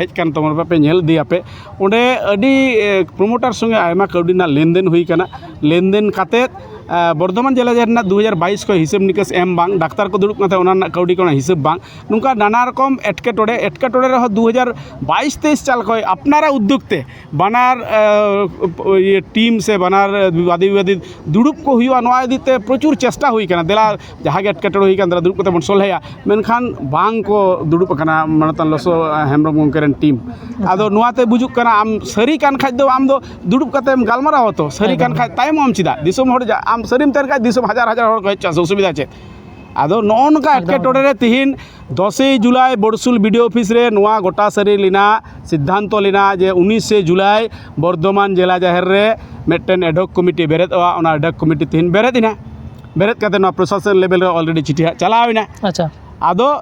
ᱦᱮᱡ ᱠᱟᱱ ᱛᱟᱵᱚᱱᱟ ᱯᱮ, ᱧᱮᱞ ᱤᱫᱤᱭᱟᱯᱮ, ᱚᱸᱰᱮ ᱟᱹᱰᱤ, ᱮ, ᱯᱨᱳᱢᱳᱴᱟᱨ ᱥᱚᱸᱜᱮ ᱟᱭᱢᱟ ᱠᱟᱹᱣᱰᱤ ᱨᱮᱱᱟᱜ ᱞᱮᱱᱫᱮᱱ ᱦᱩᱭ ᱠᱟᱱᱟ᱾ ᱞᱮᱱᱫᱮᱱ ᱠᱟᱛᱮᱫ, ᱮ, ᱵᱚᱨᱫᱷᱚᱢᱟᱱ ᱡᱮᱞᱟ ᱡᱟᱦᱮᱨ ᱨᱮᱱᱟᱜ ᱫᱩ ᱦᱟᱡᱟᱨ ᱵᱟᱭᱤᱥ ᱠᱷᱚᱱ ᱦᱤᱥᱟᱹᱵ ᱱᱤᱠᱟᱹᱥ ᱮᱢ ᱵᱟᱝ, ᱰᱟᱠᱛᱟᱨ ᱠᱚ ᱫᱩᱲᱩᱵ ᱠᱟᱱ ᱛᱟᱦᱮᱸᱫ, ᱚᱱᱟ ᱨᱮᱱᱟᱜ ᱠᱟᱹᱣᱰᱤ ᱠᱚᱨᱮᱱᱟᱜ ᱦᱤᱥᱟᱹᱵ ᱵᱟᱝ, ᱱᱚᱝᱠᱟ ᱱᱟᱱᱟ ᱨᱚᱠᱚᱢ ᱮᱴᱠᱮᱴᱚᱬᱮ, ᱮᱴᱠᱮᱴᱚᱬᱮ ᱨᱮᱦᱚᱸ ᱫᱩ ᱦᱟᱡᱟᱨ ᱵᱟᱭᱤᱥ ᱛᱮᱭᱤᱥ ᱥᱟᱞ ᱠᱷᱚᱱ ᱟᱯᱱᱟᱨᱟᱜ ᱩᱫᱽᱫᱳᱜᱽ ᱛᱮ ᱵᱟᱱᱟᱨ, ᱮ, ᱤᱭᱟᱹ, ᱴᱤᱢ ᱥᱮ ᱵᱟᱱᱟᱨ ᱵᱟᱫᱤ ᱵᱤᱵᱟᱫᱤ ᱫᱩᱲᱩᱵ ᱠᱚ ᱦᱩᱭᱩᱜᱼᱟ, ᱱᱚᱣᱟ ᱤᱫᱤ ᱛᱮ ᱯᱨᱚᱪᱩᱨ ᱪᱮᱥᱴᱟ ᱦᱩᱭ ᱠᱟᱱᱟ᱾ ᱫᱮᱞᱟ, ᱡᱟᱦᱟᱸ ᱜᱮ ᱮᱴᱠᱮᱴᱚᱬᱮ ᱦᱩᱭ ᱠᱟᱱ ᱛᱟᱞᱮᱭᱟ, ᱫᱩᱲᱩᱵ ᱠᱟᱛᱮ ᱵᱚᱱ ᱥᱚᱞᱦᱮᱭᱟ, ᱢᱮᱱᱠᱷᱟᱱ ᱵᱟᱝ ᱠᱚ ᱫᱩᱲᱩᱵ ᱟᱠᱟᱱᱟ ᱢᱟᱱᱚᱛᱟᱱ ᱞᱚᱥᱚ ᱦᱮᱢᱵᱨᱚᱢ ᱜᱚᱢᱠᱮ ᱨᱮᱱ ᱴᱤᱢ᱾ ᱟᱫᱚ ᱱᱚᱣᱟ ᱛᱮ ᱵᱩᱡᱩᱜ ᱠᱟᱱᱟ, ᱟᱢ ᱥᱟᱹᱨᱤ ᱠᱟᱱ ᱠᱷᱟᱡ ᱫᱚ ᱟᱢ ᱫᱚ ᱫᱩᱲᱩᱵ ᱠᱟᱛᱮᱢ ᱜᱟᱞᱢᱟᱨᱟᱣᱟ ᱛᱚ, ᱥᱟᱹᱨᱤ ᱠᱟᱱ ᱮᱠᱫᱚᱢ᱾ ᱠᱷᱟᱡ ᱛᱟᱭᱚᱢᱚᱜ ᱟᱢ ᱪᱮᱫᱟᱜ? ᱫᱤᱥᱚᱢ ᱦᱚᱲ ᱡᱟ-, ᱟᱢ ᱥᱟᱹᱨᱤᱢ ᱛᱟᱦᱮᱱ ᱠᱷᱟᱡ ᱫᱤᱥᱚᱢ ᱦᱟᱡᱟᱨ ᱦᱟᱡᱟᱨ ᱦᱚᱲ ᱠᱚ ᱦᱮᱡ ᱦᱚᱪᱚᱜᱼᱟ, ᱚᱥᱩᱵᱤᱫᱷᱟ ᱪᱮᱫ? ᱟᱫᱚ ᱱᱚᱜᱼᱚ ᱱᱚᱝᱠᱟ ᱮᱠᱫᱚᱢ, ᱮᱴᱠᱮᱴᱚᱬᱮ ᱨᱮ ᱛᱤᱦᱤᱧ ᱫᱚᱥᱮᱭ ᱡᱩᱞᱟᱭ ᱵᱚᱲᱥᱩᱞ ᱵᱤ ᱰᱤ ᱳ ᱚᱯᱷᱤᱥ ᱨᱮ ᱱᱚᱣᱟ ᱜᱚᱴᱟ ᱥᱟᱹᱨᱤ ᱞᱮᱱᱟ, ᱥᱤᱫᱽᱫᱷᱟᱱᱛᱚ ᱞᱮᱱᱟ ᱡᱮ ᱩᱱᱤᱥᱮ ᱡᱩᱞᱟᱭ ᱵᱚᱨᱫᱷᱚᱢᱟᱱ ᱡᱮᱞᱟ ᱡᱟᱦᱮᱨ ᱨᱮ ᱢᱤᱫᱴᱮᱱ ᱮᱰᱦᱚᱠ ᱠᱚᱢᱤᱴᱤ ᱵᱮᱨᱮᱫᱚᱜᱼᱟ᱾ ᱚᱱᱟ ᱮᱰᱦᱚᱠ ᱠᱚᱢᱤᱴᱤ ᱛᱤᱦᱤᱧ ᱵᱮᱨᱮᱫ ᱮᱱᱟ᱾ ᱵᱮᱨᱮᱫ ᱠᱟᱛᱮ ᱱᱚᱣᱟ ᱯᱨᱚᱥᱟᱥᱚᱱ ᱞᱮᱵᱮᱞ ᱨᱮ ᱚᱞᱨᱮᱰᱤ ᱪᱤᱴᱷᱤ ᱦᱟᱸᱜ ᱪᱟᱞᱟᱣ ᱮᱱᱟ᱾ ᱟᱪᱪᱷᱟ᱾ ᱟᱫᱚ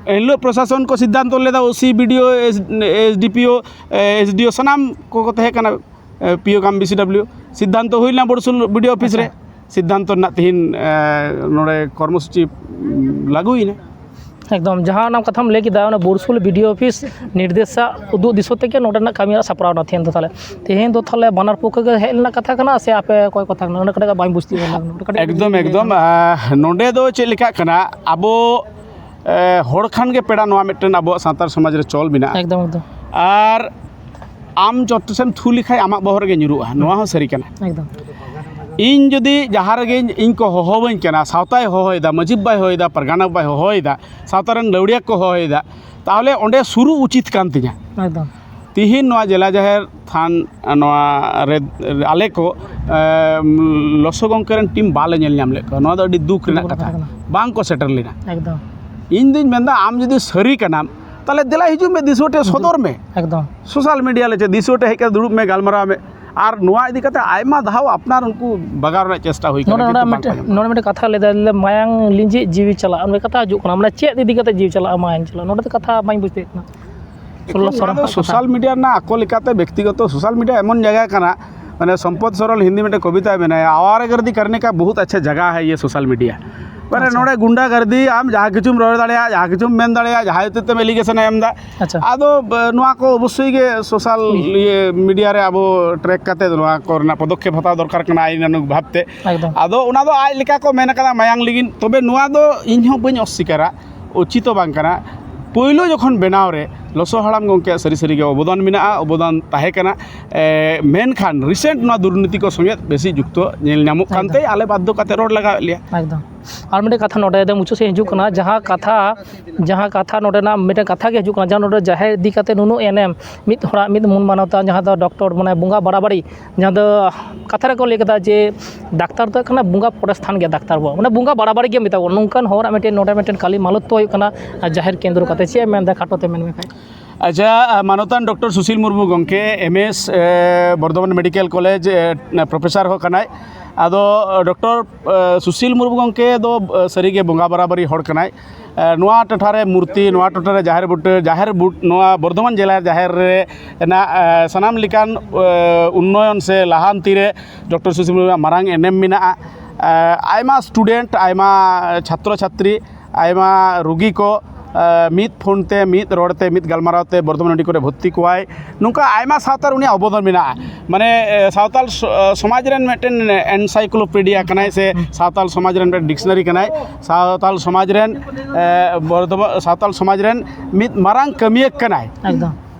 ᱮᱱᱦᱤᱞᱳᱜ ᱯᱨᱚᱥᱟᱥᱚᱱ ᱠᱚ ᱥᱤᱫᱽᱫᱷᱟᱱᱛᱚ ᱞᱮᱫᱟ, ᱳ ᱥᱤ, ᱵᱤ ᱰᱤ ᱳ, ᱮᱥ ᱰᱤ ᱯᱤ ᱳ, ᱮᱥ ᱰᱤ ᱳ, ᱥᱟᱱᱟᱢ ᱠᱚᱠᱚ ᱛᱟᱦᱮᱸ ᱠᱟᱱᱟ, ᱮ, ᱯᱤ ᱳ ᱠᱟᱢ ᱵᱤ ᱥᱤ ᱰᱟᱵᱽᱞᱤᱭᱩ᱾ ᱥᱤᱫᱽᱫᱷᱟᱱᱛᱚ ᱦᱩᱭ ᱞᱮᱱᱟ ᱵᱚᱲᱥᱩᱞ ᱵᱤ ᱰᱤ ᱳ ᱚᱯᱷᱤᱥ ᱨᱮ᱾ ᱟᱪᱪᱷᱟ᱾ ᱥᱤᱫᱽᱫᱷᱟᱱᱛᱚ ᱨᱮᱱᱟᱜ ᱛᱤᱦᱤᱧ, ᱮ, ᱱᱚᱰᱮ ᱠᱚᱨᱢᱚᱥᱩᱪᱤ, ᱩᱢ, ᱞᱟᱹᱜᱩᱭᱮᱱᱟ᱾ ᱮᱠᱫᱚᱢ, ᱡᱟᱦᱟᱸ ᱚᱱᱟ ᱠᱟᱛᱷᱟᱢ ᱞᱟᱹᱭ ᱠᱮᱫᱟ, ᱚᱱᱟ ᱵᱚᱲᱥᱩᱞ ᱵᱤ ᱰᱤ ᱳ ᱚᱯᱷᱤᱥ ᱱᱤᱨᱫᱮᱥᱟᱜ ᱩᱫᱩᱜ ᱫᱤᱥᱟᱹ ᱛᱮᱜᱮ ᱱᱚᱰᱮᱱᱟᱜ ᱠᱟᱹᱢᱤ ᱦᱚᱨᱟ ᱥᱟᱯᱲᱟᱣ ᱮᱱᱟ ᱛᱮᱦᱮᱧ ᱫᱚ᱾ ᱛᱟᱦᱚᱞᱮ ᱛᱮᱦᱮᱧ ᱫᱚ ᱛᱟᱦᱚᱞᱮ ᱵᱟᱱᱟᱨ ᱯᱚᱠᱠᱷᱚ ᱜᱮ ᱦᱮᱡ ᱨᱮᱱᱟᱜ ᱠᱟᱛᱷᱟ ᱠᱟᱱᱟ ᱥᱮ ᱟᱯᱮ ᱚᱠᱚᱭ ᱠᱚ ᱛᱟᱦᱮᱸ ᱠᱟᱱᱟ? ᱚᱱᱟ ᱠᱟᱹᱴᱤᱡ ᱵᱟᱹᱧ ᱵᱩᱡᱽ ᱛᱤᱭᱳᱜ ᱞᱮᱫᱟ᱾ ᱱᱚᱰᱮ ᱠᱟᱹᱴᱤᱡ ᱮᱠᱫᱚᱢ, ᱞᱟᱹᱭ ᱮᱠᱫᱚᱢ᱾ ᱞᱮᱠᱷᱟᱱ᱾ ᱟᱦ, ᱱᱚᱰᱮ ᱫᱚ ᱪᱮᱫ ᱞᱮᱠᱟᱜ ᱠᱟᱱᱟ, ᱟᱵᱚ, ᱮ, ᱦᱚᱲ ᱠᱷᱟᱱ ᱜᱮ ᱯᱮᱲᱟ, ᱱᱚᱣᱟ ᱢᱤᱫᱴᱮᱱ ᱟᱵᱚᱣᱟᱜ ᱥᱟᱱᱛᱟᱲ ᱥᱚᱢᱟᱡᱽ ᱨᱮ ᱪᱚᱞ ᱢᱮᱱᱟᱜᱼᱟ᱾ ᱮᱠᱫᱚᱢ, ᱮᱠᱫᱚᱢ᱾ ᱟᱨ ᱟᱢ ᱡᱚᱛᱚ ᱥᱮᱫ ᱮᱢ ᱛᱷᱩ ᱞᱮᱠᱷᱟᱡ ᱟᱢᱟᱜ ᱵᱚᱦᱚᱜ ᱨᱮᱜᱮ ᱧᱩᱨᱩᱜᱼᱟ, ᱱᱚᱣᱟ ᱦᱚᱸ ᱥᱟᱹᱨᱤ ᱠᱟᱱᱟ᱾ ᱮᱠᱫᱚᱢ᱾ ᱤᱧ ᱡᱩᱫᱤ ᱡᱟᱦᱟᱸ ᱨᱮᱜᱮ ᱤᱧ ᱠᱚ ᱦᱚᱦᱚᱣᱟᱹᱧ ᱠᱟᱱᱟ, ᱥᱟᱶᱛᱟᱭ ᱦᱚᱦᱚᱭᱮᱫᱟ, ᱢᱟᱹᱡᱷᱤ ᱵᱟᱵᱟᱭ ᱦᱚᱦᱚᱭᱮᱫᱟ, ᱯᱟᱨᱜᱟᱱᱟ ᱵᱟᱵᱟᱭ ᱦᱚᱦᱚᱭᱮᱫᱟ, ᱥᱟᱶᱛᱟ ᱨᱮᱱ ᱞᱟᱹᱣᱲᱤᱭᱟᱹ ᱠᱚ ᱦᱚᱦᱚᱭᱮᱫᱟ, ᱛᱟᱦᱚᱞᱮ ᱚᱸᱰᱮ ᱥᱩᱨᱩ ᱩᱪᱤᱛ ᱠᱟᱱ ᱛᱤᱧᱟ᱾ ᱮᱠᱫᱚᱢ᱾ ᱛᱤᱦᱤᱧ ᱱᱚᱣᱟ ᱡᱮᱞᱟ ᱡᱟᱦᱮᱨ ᱛᱷᱟᱱ ᱱᱚᱣᱟ ᱨᱮ ᱟᱞᱮ ᱠᱚ ᱞᱚᱥᱚ ᱜᱚᱢᱠᱮ ᱨᱮᱱ ᱴᱤᱢ ᱵᱟᱞᱮ ᱧᱮᱞ ᱧᱟᱢ ᱞᱮᱫ ᱠᱚᱣᱟ᱾ ᱱᱚᱣᱟ ᱫᱚ ᱟᱹᱰᱤ ᱫᱩᱠ ᱨᱮᱱᱟᱜ ᱠᱟᱛᱷᱟ᱾ ᱵᱟᱝ ᱠᱚ ᱥᱮᱴᱮᱨ ᱞᱮᱱᱟ᱾ ᱮᱠᱫᱚᱢ᱾ ᱤᱧ ᱫᱩᱧ ᱢᱮᱱᱫᱟ, ᱟᱢ ᱡᱩᱫᱤ ᱥᱟᱹᱨᱤ ᱠᱟᱱᱟᱢ, ᱛᱟᱦᱚᱞᱮ ᱫᱮᱞᱟ ᱦᱤᱡᱩᱜ ᱢᱮ, ᱫᱤᱥᱩᱣᱟᱹ ᱴᱷᱮᱱ ᱥᱚᱫᱚᱨ ᱢᱮ᱾ ᱮᱠᱫᱚᱢ᱾ ᱥᱳᱥᱟᱞ ᱢᱤᱰᱤᱭᱟ ᱞᱮ ᱪᱮᱫ, ᱫᱤᱥᱩᱣᱟᱹ ᱴᱷᱮᱱ ᱦᱮᱡ ᱠᱟᱛᱮ ᱫᱩᱲᱩᱵ ᱢᱮ, ᱜᱟᱞᱢᱟᱨᱟᱣ ᱢᱮ᱾ ᱟᱨ ᱱᱚᱣᱟ ᱤᱫᱤ ᱠᱟᱛᱮ ᱟᱭᱢᱟ ᱫᱷᱟᱣ ᱟᱯᱱᱟᱨ ᱩᱱᱠᱩ ᱵᱟᱜᱟᱣ ᱨᱮᱱᱟᱜ ᱪᱮᱥᱴᱟ ᱦᱩᱭ ᱠᱟᱱᱟ, ᱱᱚᱰᱮ ᱠᱤᱱᱛᱩ ᱵᱟᱝ ᱠᱚ ᱢᱤᱫᱴᱮᱱ, ᱧᱟᱢ ᱠᱟᱱᱟ᱾ ᱱᱚᱰᱮ ᱢᱤᱫᱴᱮᱱ ᱠᱟᱛᱷᱟ ᱞᱟᱹᱭ ᱫᱟ, ᱞᱟᱹᱭ ᱫᱟ, "ᱢᱟᱭᱟᱝ ᱞᱤᱸᱡᱤᱜ ᱡᱤᱣᱤ ᱪᱟᱞᱟᱜᱼᱟ", ᱚᱱᱟ ᱠᱟᱛᱷᱟ ᱦᱤᱡᱩᱜ ᱠᱟᱱᱟ, ᱢᱟᱱᱮ ᱪᱮᱫ ᱤᱫᱤ ᱠᱟᱛᱮ ᱡᱤᱣᱤ ᱪᱟᱞᱟᱜᱼᱟ ᱢᱟᱭᱟᱝ ᱪᱟᱞᱟᱜᱼᱟ, ᱱᱚᱰᱮ ᱫᱚ ᱠᱟᱛᱷᱟ ᱵᱟᱹᱧ ᱵᱩᱡᱽ ᱫᱟᱲᱮᱭᱟᱜ ᱠᱟᱱᱟ᱾ ᱮᱠᱷᱚᱱ ᱱᱚᱣᱟ ᱫᱚ ᱥᱳᱥᱟᱞ ᱢᱤᱰᱤᱭᱟ ᱨᱮᱱᱟᱜ ᱟᱠᱚ ᱞᱮᱠᱟᱛᱮ ᱵᱮᱠᱛᱤᱜᱚᱛᱚ, ᱥᱳᱥᱟᱞ ᱢᱤᱰᱤᱭᱟ ᱮᱢᱚᱱ ᱡᱟᱭᱜᱟ ᱠᱟᱱᱟ, ᱢᱟᱱᱮ ᱥᱚᱢᱯᱚᱫ ᱥᱚᱨᱚᱞ ᱦᱤᱱᱫᱤ ᱢᱤᱫᱴᱮᱱ ᱠᱚᱵᱤᱛᱟᱭ ᱢᱮᱱᱟᱭᱟ, "ᱟᱣᱟᱨᱟᱜᱟᱨᱫᱤ ᱠᱟᱨᱱᱮ ᱠᱟ ᱵᱚᱦᱩᱛ ᱟᱪᱪᱷᱟ ᱡᱟᱭᱜᱟ ᱦᱟᱭ ᱭᱮ ᱥᱳᱥᱟᱞ ᱢᱤᱰᱤᱭᱟ", ᱢᱟᱱᱮ ᱟᱪᱪᱷᱟ᱾ ᱱᱚᱰᱮ ᱜᱩᱱᱰᱟᱜᱟᱨᱫᱤ, ᱟᱢ ᱡᱟᱦᱟᱸ ᱠᱤᱪᱷᱩᱢ ᱨᱚᱲ ᱫᱟᱲᱮᱭᱟᱜᱼᱟ, ᱡᱟᱦᱟᱸ ᱠᱤᱪᱷᱩᱢ ᱢᱮᱱ ᱫᱟᱲᱮᱭᱟᱜᱼᱟ, ᱡᱟᱦᱟᱸᱭ ᱦᱚᱛᱮᱡ ᱛᱮᱢ ᱮᱞᱤᱜᱮᱥᱚᱱ ᱮ ᱮᱢ ᱮᱫᱟ, ᱟᱪᱪᱷᱟ᱾ ᱟᱫᱚ ᱵ-, ᱱᱚᱣᱟ ᱠᱚ ᱚᱵᱚᱥᱥᱳᱭ ᱜᱮ ᱥᱳᱥᱟᱞ ᱦᱩᱸ᱾ ᱤᱭᱟᱹ ᱢᱤᱰᱤᱭᱟ ᱨᱮ ᱟᱵᱚ ᱴᱨᱮᱠ ᱠᱟᱛᱮ ᱱᱚᱣᱟ ᱠᱚᱨᱮᱱᱟᱜ ᱯᱚᱫᱚᱠᱷᱮᱯ ᱦᱟᱛᱟᱣ ᱫᱚᱨᱠᱟᱨ ᱠᱟᱱᱟ ᱟᱭᱤᱱ ᱟᱱᱩᱜ ᱵᱷᱟᱵᱽ ᱛᱮ᱾ ᱮᱠᱫᱚᱢ᱾ ᱟᱫᱚ ᱚᱱᱟ ᱫᱚ ᱟᱡ ᱞᱮᱠᱟ ᱠᱚ ᱢᱮᱱ ᱠᱟᱫᱟ ᱢᱟᱭᱟᱝ ᱞᱟᱹᱜᱤᱫ, ᱛᱚᱵᱮ ᱱᱚᱣᱟ ᱫᱚ ᱤᱧ ᱦᱚᱸ ᱵᱟᱹᱧ ᱚᱥᱥᱤᱠᱟᱨᱟ, ᱩᱪᱤᱛ ᱦᱚᱸ ᱵᱟᱝ ᱠᱟᱱᱟ᱾ ᱯᱳᱭᱞᱳ ᱡᱚᱠᱷᱚᱱ ᱵᱮᱱᱟᱣ ᱨᱮ ᱞᱚᱥᱚ ᱦᱟᱲᱟᱢ ᱜᱚᱢᱠᱮᱭᱟᱜ ᱥᱟᱹᱨᱤ ᱥᱟᱹᱨᱤ ᱜᱮ ᱚᱵᱚᱫᱟᱱ ᱢᱮᱱᱟᱜᱼᱟ, ᱚᱵᱚᱫᱟᱱ ᱛᱟᱦᱮᱸ ᱠᱟᱱᱟ᱾ ᱮ, ᱢᱮᱱᱠᱷᱟᱱ ᱨᱤᱥᱮᱱᱴ ᱱᱚᱣᱟ ᱫᱩᱨᱱᱤᱛᱤ ᱠᱚ ᱥᱚᱸᱜᱮ ᱵᱮᱥᱤ ᱡᱩᱠᱛᱚ ᱧᱮᱞ ᱧᱟᱢᱚᱜ ᱠᱟᱱᱛᱮ ᱮᱠᱫᱚᱢ᱾ ᱟᱞᱮ ᱵᱟᱫᱽᱫᱷᱚ ᱠᱟᱛᱮ ᱨᱚᱲ ᱞᱟᱜᱟᱣᱮᱫ ᱞᱮᱭᱟ᱾ ᱮᱠᱫᱚᱢ᱾ ᱟᱨ ᱢᱤᱫᱴᱮᱱ ᱠᱟᱛᱷᱟ ᱱᱚᱰᱮ ᱫᱚ ᱢᱩᱪᱟᱹᱫ ᱥᱮᱫ ᱦᱤᱡᱩᱜ ᱠᱟᱱᱟ, ᱡᱟᱦᱟᱸ ᱠᱟᱛᱷᱟ, ᱡᱟᱦᱟᱸ ᱠᱟᱛᱷᱟ ᱱᱚᱰᱮᱱᱟᱜ ᱢᱤᱫᱴᱮᱱ ᱠᱟᱛᱷᱟ ᱜᱮ ᱦᱤᱡᱩᱜ ᱠᱟᱱᱟ, ᱡᱟᱦᱟᱸ ᱱᱚᱰᱮ ᱡᱟᱦᱮᱨ ᱤᱫᱤ ᱠᱟᱛᱮ ᱱᱩᱱᱟᱹᱜ ᱮᱱᱮᱢ, ᱢᱤᱫ ᱦᱚᱲᱟᱜ ᱢᱤᱫ ᱢᱚᱱ ᱢᱟᱱᱚᱛᱟᱱ, ᱡᱟᱦᱟᱸ ᱫᱚ ᱰᱚᱠᱴᱚᱨ, ᱢᱟᱱᱮ ᱵᱚᱸᱜᱟ ᱵᱟᱲᱟᱵᱟᱲᱤ, ᱡᱟᱦᱟᱸ ᱫᱚ ᱠᱟᱛᱷᱟ ᱨᱮᱠᱚ ᱞᱟᱹᱭ ᱠᱮᱫᱟ ᱡᱮ ᱰᱟᱠᱛᱟᱨ ᱫᱚ ᱦᱩᱭᱩᱜ ᱠᱟᱱᱟ ᱵᱚᱸᱜᱟ ᱯᱚᱨᱮ ᱥᱛᱷᱟᱱ ᱜᱮᱭᱟ ᱰᱟᱠᱛᱟᱨ ᱵᱚ, ᱢᱟᱱᱮ ᱵᱚᱸᱜᱟ ᱵᱟᱲᱟᱵᱟᱲᱤ ᱜᱮ ᱢᱮᱛᱟ ᱠᱚ, ᱱᱚᱝᱠᱟᱱ ᱦᱚᱲᱟᱜ ᱢᱤᱫᱴᱮᱱ ᱱᱚᱰᱮ ᱢᱤᱫᱴᱮᱱ ᱠᱟᱹᱞᱤ ᱢᱟᱞᱚᱛ ᱦᱩᱭᱩᱜ ᱠᱟᱱᱟ ᱡᱟᱦᱮᱨ ᱠᱮᱱᱫᱨᱚ ᱠᱟᱛᱮ᱾ ᱪᱮᱫ ᱮᱢ ᱢᱮᱱᱫᱟ ᱠᱷᱟᱴᱚ ᱛᱮ ᱢᱮᱱ ᱢᱮ ᱠᱷᱟᱡ? ᱟᱪᱪᱷᱟ, ᱢᱟᱱᱚᱛᱟᱱ ᱰᱚᱠᱴᱚᱨ ᱥᱩᱥᱤᱞ ᱢᱩᱨᱢᱩ ᱜᱚᱢᱠᱮ, ᱮᱢ ᱮᱥ, ᱮ, ᱵᱚᱨᱫᱷᱚᱢᱟᱱ ᱢᱮᱰᱤᱠᱮᱞ ᱠᱚᱞᱮᱡᱽ, ᱮ, ᱯᱨᱚᱯᱷᱮᱥᱟᱨ ᱦᱚᱸ ᱠᱟᱱᱟᱭ᱾ ᱟᱫᱚ ᱰᱚᱠᱴᱚᱨ, ᱮ, ᱥᱩᱥᱤᱞ ᱢᱩᱨᱢᱩ ᱜᱚᱢᱠᱮ ᱫᱚ, ᱮ, ᱥᱟᱹᱨᱤᱜᱮ ᱵᱚᱸᱜᱟ ᱵᱟᱨᱟᱵᱟᱨᱤ ᱦᱚᱲ ᱠᱟᱱᱟᱭ᱾ ᱮ, ᱱᱚᱣᱟ ᱴᱚᱴᱷᱟᱨᱮ ᱢᱩᱨᱛᱤ, ᱱᱚᱣᱟ ᱴᱚᱴᱷᱟᱨᱮ ᱡᱟᱦᱮᱨ ᱵᱩᱴᱟᱹ, ᱡᱟᱦᱮᱨ ᱵᱩᱴ, ᱱᱚᱣᱟ ᱵᱚᱨᱫᱷᱚᱢᱟᱱ ᱡᱮᱞᱟ ᱡᱟᱦᱮᱨ ᱨᱮ ᱨᱮᱱᱟᱜ, ᱮ, ᱥᱟᱱᱟᱢ ᱞᱮᱠᱟᱱ, ᱮ, ᱩᱱᱱᱚᱭᱚᱱ ᱥᱮ ᱞᱟᱦᱟᱱᱛᱤ ᱨᱮ ᱰᱚᱠᱴᱚᱨ ᱥᱩᱥᱤᱞ ᱢᱩᱨᱢᱩᱣᱟᱜ ᱢᱟᱨᱟᱝ ᱮᱱᱮᱢ ᱢᱮᱱᱟᱜᱼᱟ᱾ ᱮ, ᱟᱭᱢᱟ ᱥᱴᱩᱰᱮᱱᱴ, ᱟᱭᱢᱟ ᱪᱷᱟᱛᱨᱚ ᱪᱷᱟᱛᱨᱤ, ᱟᱭᱢᱟ ᱨᱩᱜᱤ ᱠᱚ, ᱮ, ᱢᱤᱫ ᱯᱷᱳᱱ ᱛᱮ, ᱢᱤᱫ ᱨᱚᱲ ᱛᱮ, ᱢᱤᱫ ᱜᱟᱞᱢᱟᱨᱟᱣ ᱛᱮ ᱵᱚᱨᱫᱷᱚᱢᱟᱱ ᱢᱮᱰᱤᱠᱮᱞ ᱨᱮ ᱵᱷᱚᱨᱛᱤ ᱠᱚᱣᱟᱭ᱾ ᱱᱚᱝᱠᱟ ᱟᱭᱢᱟ ᱥᱟᱶᱛᱟ ᱨᱮ ᱩᱱᱤᱭᱟᱜ ᱚᱵᱚᱫᱟᱱ ᱢᱮᱱᱟᱜᱼᱟ᱾ ᱢᱟᱱᱮ, ᱮ, ᱥᱟᱶᱛᱟᱞ ᱥᱚ-, ᱮ, ᱥᱚᱢᱟᱡᱽ ᱨᱮᱱ ᱢᱤᱫᱴᱮᱱ ᱮᱱᱥᱟᱭᱠᱞᱳᱯᱤᱰᱤᱭᱟ ᱠᱟᱱᱟᱭ ᱥᱮ ᱥᱟᱶᱛᱟᱞ ᱥᱚᱢᱟᱡᱽ ᱨᱮᱱ ᱢᱤᱫᱴᱮᱱ ᱰᱤᱠᱥᱱᱟᱨᱤ ᱠᱟᱱᱟᱭ᱾ ᱥᱟᱶᱛᱟᱞ ᱥᱚᱢᱟᱡᱽ ᱨᱮᱱ, ᱮ, ᱵᱚᱨᱫᱷᱚᱢᱟᱱ ᱥᱟᱶᱛᱟᱞ ᱥᱚᱢᱟᱡᱽ ᱨᱮᱱ ᱢᱤᱫ ᱢᱟᱨᱟᱝ ᱠᱟᱹᱢᱤᱭᱟᱹ ᱠᱟᱱᱟᱭ᱾ ᱮᱠᱫᱚᱢ᱾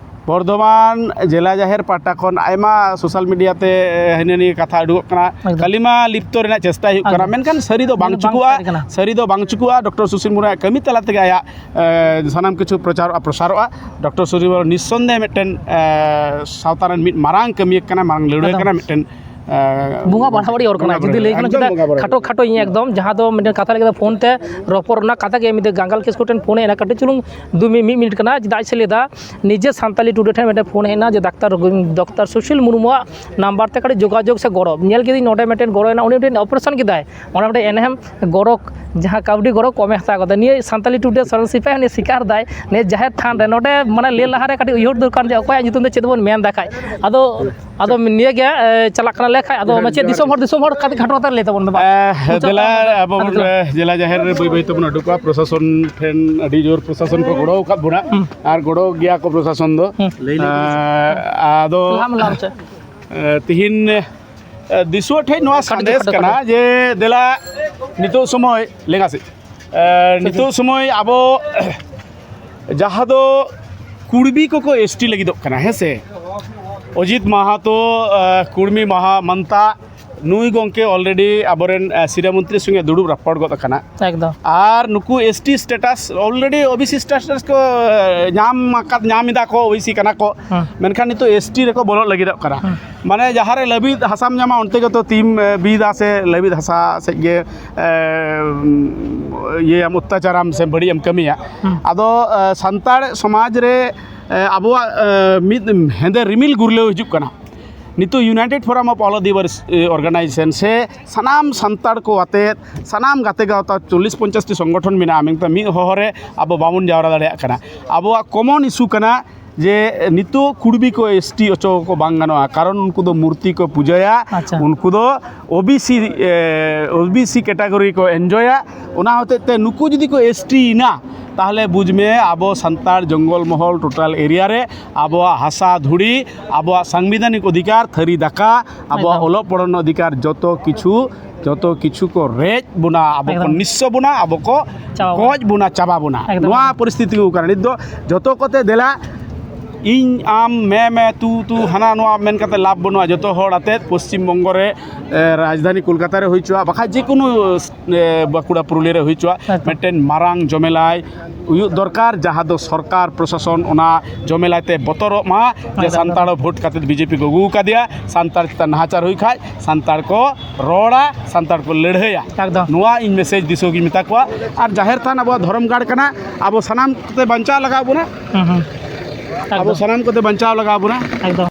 ᱵᱚᱨᱫᱷᱚᱢᱟᱱ ᱡᱮᱞᱟ ᱡᱟᱦᱮᱨ ᱯᱟᱦᱴᱟ ᱠᱷᱚᱱ ᱟᱭᱢᱟ ᱥᱳᱥᱟᱞ ᱢᱤᱰᱤᱭᱟ ᱛᱮ ᱦᱤᱱᱟᱹ ᱱᱤᱭᱟᱹ ᱠᱟᱛᱷᱟ ᱩᱰᱩᱠᱚᱜ ᱠᱟᱱᱟ᱾ ᱮᱠᱫᱚᱢ᱾ ᱠᱟᱞᱤᱢᱟ ᱞᱤᱯᱛᱚ ᱨᱮᱱᱟᱜ ᱪᱮᱥᱴᱟᱭ ᱦᱩᱭᱩᱜ ᱠᱟᱱᱟ, ᱮᱠᱫᱚᱢ᱾ ᱢᱮᱱᱠᱷᱟᱱ ᱥᱟᱹᱨᱤ ᱫᱚ ᱵᱟᱝ ᱵᱟᱝ ᱪᱩᱠᱩᱜᱼᱟ᱾ ᱥᱟᱹᱨᱤ ᱠᱟᱱᱟ᱾ ᱥᱟᱹᱨᱤ ᱫᱚ ᱵᱟᱝ ᱪᱩᱠᱩᱜᱼᱟ᱾ ᱰᱚᱠᱴᱚᱨ ᱥᱩᱥᱤᱞ ᱢᱩᱨᱢᱩᱣᱟᱜ ᱠᱟᱹᱢᱤ ᱛᱟᱞᱟ ᱛᱮᱜᱮ ᱟᱭᱟᱜ, ᱮ, ᱥᱟᱱᱟᱢ ᱠᱤᱪᱷᱩ ᱯᱨᱚᱪᱟᱨᱚᱜᱼᱟ, ᱯᱨᱚᱥᱟᱨᱚᱜᱼᱟ᱾ ᱰᱚᱠᱴᱚᱨ ᱥᱩᱥᱤᱞ ᱢᱩᱨᱢᱩ ᱱᱤᱥᱥᱚᱱᱫᱮᱦ ᱢᱤᱫᱴᱮᱱ, ᱮ, ᱥᱟᱶᱛᱟ ᱨᱮᱱ ᱢᱤᱫ ᱢᱟᱨᱟᱝ ᱠᱟᱹᱢᱤᱭᱟᱹ ᱠᱟᱱᱟ, ᱢᱟᱨᱟᱝ ᱞᱟᱹᱲᱦᱟᱹᱭ ᱮᱠᱫᱚᱢ᱾ ᱠᱟᱱᱟ, ᱢᱤᱫᱴᱮᱱ, ᱮ, ᱵᱚᱸᱜᱟ ᱵᱟᱲᱟᱣᱟᱲᱤ ᱦᱚᱲ ᱠᱟᱱᱟᱭ᱾ ᱵᱚᱸᱜᱟ ᱡᱩᱫᱤ ᱵᱟᱲᱟᱣᱟᱲᱤ᱾ ᱞᱟᱹᱭ ᱜᱟᱱᱚᱜ ᱮᱠᱫᱚᱢ ᱪᱮᱫᱟᱜ ᱵᱚᱸᱜᱟ ᱵᱟᱲᱟᱣᱟᱲᱤ᱾ ᱠᱷᱟᱴᱚ ᱠᱷᱟᱴᱚ ᱤᱧ ᱮᱠᱫᱚᱢ ᱡᱟᱦᱟᱸ ᱫᱚ ᱢᱤᱫᱴᱮᱱ ᱠᱟᱛᱷᱟ ᱞᱮᱠᱟ ᱛᱮ ᱯᱷᱳᱱ ᱛᱮ ᱨᱚᱯᱚᱲ ᱨᱮᱱᱟᱜ ᱠᱟᱛᱷᱟ ᱜᱮ ᱢᱤᱫ ᱜᱟᱝᱜᱟᱞ ᱠᱤᱥᱠᱩ ᱴᱷᱮᱱ ᱯᱷᱳᱱ ᱦᱮᱡ ᱮᱱᱟ, ᱠᱟᱹᱴᱤᱡ ᱪᱩᱞᱩᱝ ᱫᱩ ᱢᱤᱫ, ᱢᱤᱫ ᱢᱤᱱᱤᱴ ᱠᱟᱱᱟ᱾ ᱪᱮᱫᱟᱜ ᱥᱮ ᱞᱟᱹᱭ ᱮᱫᱟ, ᱱᱤᱡᱮ ᱥᱟᱱᱛᱟᱞᱤ ᱴᱩᱰᱮ ᱴᱷᱮᱱ ᱢᱤᱫᱴᱮᱱ ᱯᱷᱳᱱ ᱦᱮᱡ ᱮᱱᱟ ᱡᱮ ᱰᱟᱠᱛᱟᱨ, ᱰᱚᱠᱴᱚᱨ ᱥᱩᱥᱤᱞ ᱢᱩᱨᱢᱩᱣᱟᱜ ᱱᱟᱢᱵᱟᱨ ᱛᱮ ᱠᱟᱹᱴᱤᱡ ᱡᱳᱜᱟᱡᱳᱜᱽ ᱥᱮ ᱜᱚᱲᱚ᱾ ᱧᱮᱞ ᱠᱮᱫᱤᱧ ᱱᱚᱰᱮ ᱢᱤᱫᱴᱮᱱ ᱜᱚᱲᱚ ᱮᱱᱟ, ᱩᱱᱤ ᱢᱤᱫᱴᱮᱱ ᱚᱯᱟᱨᱮᱥᱚᱱ ᱠᱮᱫᱟᱭ, ᱚᱱᱟ ᱢᱤᱫᱴᱮᱱ ᱮᱱᱮᱢ ᱜᱚᱲᱚ, ᱡᱟᱦᱟᱸ ᱠᱟᱹᱣᱰᱤ ᱜᱚᱲᱚ ᱠᱚᱢᱮ ᱦᱟᱛᱟᱣ ᱠᱟᱫᱟ᱾ ᱱᱤᱭᱟᱹ ᱥᱟᱱᱛᱟᱞᱤ ᱴᱩᱰᱮ ᱥᱚᱨᱮᱱ ᱥᱤᱯᱟᱹᱦᱤ ᱩᱱᱤ ᱥᱤᱠᱟᱨ ᱫᱟᱭ, ᱱᱤᱭᱟᱹ ᱡᱟᱦᱮᱨ ᱛᱷᱟᱱ ᱨᱮ᱾ ᱱᱚᱰᱮ ᱢᱟᱱᱮ ᱞᱟᱹᱭ ᱞᱟᱦᱟᱨᱮ ᱠᱟᱹᱴᱤᱡ ᱩᱭᱦᱟᱹᱨ ᱫᱚᱨᱠᱟᱨ ᱡᱮ ᱚᱠᱚᱭᱟᱜ ᱧᱩᱛᱩᱢ ᱛᱮ ᱪᱮᱫ ᱵᱚᱱ ᱢᱮᱱ ᱮᱫᱟ ᱠᱷᱟᱡ᱾ ᱟᱫᱚ, ᱟᱫᱚ ᱱᱤᱭᱟᱹ ᱜᱮ, ᱮ, ᱪᱟᱞᱟᱜ ᱠᱟᱱᱟ ᱞᱮ ᱠᱷᱟᱡ᱾ ᱟᱫᱚ ᱢᱟᱪᱮᱫ, ᱫᱤᱥᱚᱢ ᱦᱚᱲ, ᱫᱤᱥᱚᱢ ᱦᱚᱲ ᱠᱟᱹᱴᱤᱡ ᱠᱷᱟᱴᱚ ᱠᱟᱛᱷᱟ ᱞᱟᱹᱭ ᱛᱟᱵᱚᱱ ᱢᱮ ᱢᱟ᱾ ᱮ, ᱢᱩᱪᱟᱹᱫ ᱫᱮᱞᱟ, ᱠᱟᱛᱷᱟ᱾ ᱟᱵᱚ ᱟᱫᱚ ᱵᱚᱱ, ᱫᱮᱞᱟ᱾ ᱮ, ᱡᱮᱞᱟ ᱡᱟᱦᱮᱨ ᱨᱮ ᱵᱟᱹᱭ ᱵᱟᱹᱭ ᱛᱮᱵᱚᱱ ᱩᱰᱩᱠᱚᱜᱼᱟ᱾ ᱯᱨᱚᱥᱟᱥᱚᱱ ᱴᱷᱮᱱ ᱟᱹᱰᱤ ᱡᱳᱨ ᱯᱨᱚᱥᱟᱥᱚᱱ ᱠᱚ ᱦᱩᱸ᱾ ᱜᱚᱲᱚ ᱟᱠᱟᱫ ᱵᱚᱱᱟ ᱦᱩᱸ᱾ ᱟᱨ ᱜᱚᱲᱚ ᱜᱮᱭᱟ ᱠᱚ ᱯᱨᱚᱥᱟᱥᱚᱱ ᱫᱚ᱾ ᱦᱩᱸ᱾ ᱮ, ᱟᱫᱚ, ᱞᱟᱦᱟ ᱢᱟ ᱞᱟᱦᱟ ᱢᱩᱪᱟᱹᱫ᱾ ᱮ, ᱛᱤᱦᱤᱧ, ᱮ, ᱫᱤᱥᱩᱣᱟᱹ ᱴᱷᱮᱱ ᱱᱚᱣᱟ ᱠᱟᱹᱴᱤᱡ ᱥᱟᱸᱫᱮᱥ ᱠᱟᱹᱴᱤᱡ ᱠᱟᱱᱟ ᱠᱟᱹᱴᱤᱡ᱾ ᱡᱮ ᱫᱮᱞᱟ ᱱᱤᱛᱚᱜ ᱥᱚᱢᱚᱭ ᱞᱮᱸᱜᱟ ᱥᱮᱫ, ᱮ, ᱱᱤᱛᱚᱜ ᱥᱚᱢᱚᱭ ᱟᱵᱚ ᱡᱟᱦᱟᱸ ᱫᱚ ᱠᱩᱲᱵᱤ ᱠᱚᱠᱚ ᱮᱥ ᱴᱤ ᱞᱟᱹᱜᱤᱫᱚᱜ ᱠᱟᱱᱟ, ᱦᱮᱸ ᱥᱮ? ᱚᱡᱤᱛ ᱢᱟᱦᱟᱛᱚ, ᱮ, ᱠᱩᱲᱢᱤ ᱢᱟᱦᱟ ᱢᱟᱱᱛᱟ, ᱱᱩᱭ ᱜᱚᱢᱠᱮ already ᱟᱵᱚᱨᱮᱱ, ᱮ, ᱥᱤᱨᱟᱹ ᱢᱚᱱᱛᱨᱤ ᱥᱚᱸᱜᱮ ᱫᱩᱲᱩᱵ ᱨᱚᱯᱚᱲ ᱜᱚᱫ ᱟᱠᱟᱱᱟ᱾ ᱮᱠᱫᱚᱢ᱾ ᱟᱨ ᱱᱩᱠᱩ S T status, already O B C status ᱠᱚ, ᱮ, ᱧᱟᱢ ᱟᱠᱟᱫ, ᱧᱟᱢ ᱮᱫᱟ ᱠᱚ, ᱳ ᱵᱤ ᱥᱤ ᱠᱟᱱᱟ ᱠᱚ, ᱦᱮᱸ᱾ ᱢᱮᱱᱠᱷᱟᱱ ᱱᱤᱛᱚᱜ ᱮᱥ ᱴᱤ ᱨᱮᱠᱚ ᱵᱚᱞᱚᱜ ᱞᱟᱹᱜᱤᱫᱚᱜ ᱠᱟᱱᱟ᱾ ᱦᱮᱸ᱾ ᱢᱟᱱᱮ ᱡᱟᱦᱟᱸ ᱨᱮ ᱞᱟᱹᱵᱤᱫ ᱦᱟᱥᱟᱢ ᱧᱟᱢᱟ, ᱚᱱᱛᱮ ᱜᱮᱛᱚ ᱛᱤᱢ, ᱮ, ᱵᱤᱫᱟ ᱥᱮ ᱞᱟᱹᱵᱤᱫ ᱦᱟᱥᱟ ᱥᱮᱫ ᱜᱮ, ᱮ, ᱤᱭᱟᱹᱭᱟᱢ, ᱚᱛᱛᱟᱪᱟᱨᱟᱢ ᱥᱮ ᱵᱟᱹᱲᱤᱡ ᱮᱢ ᱠᱟᱹᱢᱤᱭᱟ᱾ ᱦᱮᱸ᱾ ᱟᱫᱚ, ᱮ, ᱥᱟᱱᱛᱟᱲ ᱥᱚᱢᱟᱡᱽ ᱨᱮ, ᱮ, ᱟᱵᱚᱣᱟᱜ, ᱮ, ᱢᱤᱫ ᱦᱮᱸᱫᱮ ᱨᱤᱢᱤᱞ ᱜᱩᱨᱞᱟᱹᱣ ᱦᱤᱡᱩᱜ ᱠᱟᱱᱟ᱾ ᱱᱤᱛᱚᱜ United Forum of All Adivasi, A, Organization ᱥᱮ ᱥᱟᱱᱟᱢ ᱥᱟᱱᱛᱟᱲ ᱠᱚ ᱟᱛᱮᱫ, ᱥᱟᱱᱟᱢ ᱜᱟᱛᱮ ᱜᱟᱶᱛᱟ ᱪᱚᱞᱞᱤᱥ ᱯᱚᱧᱪᱟᱥ ᱴᱤ ᱥᱚᱝᱜᱚᱴᱷᱚᱱ ᱢᱮᱱᱟᱜᱼᱟ, ᱢᱮᱱᱠᱷᱟᱱ ᱢᱤᱫ ᱦᱚᱦᱚ ᱨᱮ ᱟᱵᱚ ᱵᱟᱵᱚᱱ ᱡᱟᱣᱨᱟ ᱫᱟᱲᱮᱭᱟᱜ ᱠᱟᱱᱟ᱾ ᱟᱵᱚᱣᱟᱜ common issue ᱠᱟᱱᱟ ᱡᱮ ᱱᱤᱛᱚᱜ ᱠᱩᱲᱵᱤ ᱠᱚ ᱮᱥ ᱴᱤ ᱚᱪᱚ ᱠᱚ ᱵᱟᱝ ᱜᱟᱱᱚᱜᱼᱟ, ᱠᱟᱨᱚᱱ ᱩᱱᱠᱩ ᱫᱚ ᱢᱩᱨᱛᱤ ᱠᱚ ᱯᱩᱡᱟᱹᱭᱟ, ᱟᱪᱪᱷᱟ᱾ ᱩᱱᱠᱩ ᱫᱚ ᱳ ᱵᱤ ᱥᱤ, ᱮ, ᱳ ᱵᱤ ᱥᱤ category ᱠᱚ enjoyᱟ᱾ ᱚᱱᱟ ᱦᱚᱛᱮᱡ ᱛᱮ ᱱᱩᱠᱩ ᱡᱩᱫᱤ ᱠᱚ ᱮᱥ ᱴᱤ ᱮᱱᱟ, ᱛᱟᱦᱚᱞᱮ ᱵᱩᱡᱽ ᱢᱮ ᱟᱵᱚ ᱥᱟᱱᱛᱟᱲ ᱡᱚᱝᱜᱚᱞ ᱢᱚᱦᱚᱞ total area ᱨᱮ ᱟᱵᱚᱣᱟᱜ ᱦᱟᱥᱟ ᱫᱷᱩᱲᱤ, ᱟᱵᱚᱣᱟᱜ ᱥᱟᱝᱵᱤᱫᱷᱟᱱᱤᱠ ᱚᱫᱷᱤᱠᱟᱨ, ᱛᱷᱟᱹᱨᱤ ᱫᱟᱠᱟ, ᱟᱵᱚᱣᱟᱜ ᱮᱠᱫᱚᱢ᱾ ᱚᱞᱚᱜ ᱯᱚᱲᱦᱚᱱ ᱚᱫᱷᱤᱠᱟᱨ, ᱡᱚᱛᱚ ᱠᱤᱪᱷᱩ, ᱡᱚᱛᱚ ᱠᱤᱪᱷᱩ ᱠᱚ ᱨᱮᱡ ᱵᱚᱱᱟ, ᱟᱵᱚ ᱠᱚ ᱮᱠᱫᱚᱢ᱾ ᱱᱤᱥᱥᱚ ᱵᱚᱱᱟ, ᱟᱵᱚ ᱠᱚ ᱪᱟᱵᱟ ᱵᱚᱱᱟ᱾ ᱜᱚᱡ ᱵᱚᱱᱟ, ᱪᱟᱵᱟ ᱵᱚᱱᱟ᱾ ᱮᱠᱫᱚᱢ᱾ ᱱᱚᱣᱟ ᱯᱚᱨᱤᱥᱛᱷᱤᱛᱤ ᱠᱚ ᱠᱟᱱᱟ᱾ ᱱᱤᱛ ᱫᱚ ᱡᱚᱛᱚ ᱠᱚᱛᱮ ᱫᱮᱞᱟ ᱤᱧ ᱟᱢ ᱢᱮ ᱢᱮ ᱛᱩ ᱛᱩ ᱦᱟᱱᱟ ᱱᱚᱣᱟ ᱢᱮᱱ ᱠᱟᱛᱮ ᱞᱟᱵᱷ ᱵᱟᱹᱱᱩᱜᱼᱟ᱾ ᱡᱚᱛᱚ ᱦᱚᱲ ᱟᱛᱮᱫ ᱯᱚᱥᱪᱤᱢ ᱵᱚᱝᱜᱚ ᱨᱮ, ᱮ, ᱨᱟᱡᱽᱫᱷᱟᱱᱤ ᱠᱳᱞᱠᱟᱛᱟ ᱨᱮ ᱦᱩᱭ ᱦᱚᱪᱚᱣᱟᱜ, ᱵᱟᱠᱷᱟᱡ ᱡᱮ ᱠᱳᱱᱳ, ᱮ, ᱵᱟᱸᱠᱩᱲᱟ ᱯᱩᱨᱩᱞᱤᱭᱟᱹ ᱨᱮ ᱦᱩᱭ ᱦᱚᱪᱚᱣᱟᱜ, ᱮᱠᱫᱚᱢ᱾ ᱢᱤᱫᱴᱮᱱ ᱢᱟᱨᱟᱝ ᱡᱚᱢᱮᱞᱟᱭ ᱦᱩᱭᱩᱜ ᱫᱚᱨᱠᱟᱨ, ᱡᱟᱦᱟᱸ ᱫᱚ ᱥᱚᱨᱠᱟᱨ ᱯᱨᱚᱥᱟᱥᱚᱱ ᱚᱱᱟ ᱡᱚᱢᱮᱞᱟᱭ ᱛᱮ ᱵᱚᱛᱚᱨᱚᱜ ᱢᱟ ᱡᱮ ᱮᱠᱫᱚᱢ, ᱥᱟᱱᱛᱟᱲ ᱮᱠᱫᱚᱢ᱾ ᱵᱷᱳᱴ ᱠᱟᱛᱮ ᱵᱤᱡᱮᱯᱤ ᱠᱚ ᱟᱹᱜᱩ ᱟᱠᱟᱫᱮᱭᱟ, ᱥᱟᱱᱛᱟᱲ ᱪᱮᱛᱟᱱ ᱱᱟᱦᱟᱪᱟᱨ ᱦᱩᱭ ᱠᱷᱟᱡ ᱥᱟᱱᱛᱟᱲ ᱠᱚ ᱨᱚᱲᱟ, ᱥᱟᱱᱛᱟᱲ ᱠᱚ ᱞᱟᱹᱲᱦᱟᱹᱭᱟ᱾ ᱮᱠᱫᱚᱢ᱾ ᱱᱚᱣᱟ ᱤᱧ ᱢᱮᱥᱮᱡᱽ ᱫᱤᱥᱚᱢ ᱜᱤᱧ ᱢᱮᱛᱟ ᱠᱚᱣᱟ᱾ ᱟᱨ ᱡᱟᱦᱮᱨ ᱛᱷᱟᱱ ᱟᱵᱚᱣᱟᱜ ᱫᱷᱚᱨᱚᱢ ᱜᱟᱲ ᱠᱟᱱᱟ, ᱟᱵᱚ ᱥᱟᱱᱟᱢ ᱠᱚᱛᱮ ᱵᱟᱧᱪᱟᱣ ᱞᱟᱜᱟᱣ ᱵᱚᱱᱟ᱾ ᱦᱩᱸ, ᱦᱩᱸ᱾ ᱟᱵᱚ ᱮᱠᱫᱚᱢ᱾ ᱥᱟᱱᱟᱢ ᱠᱚᱛᱮ ᱵᱟᱧᱪᱟᱣ ᱞᱟᱜᱟᱣ ᱵᱚᱱᱟ᱾ ᱮᱠᱫᱚᱢ᱾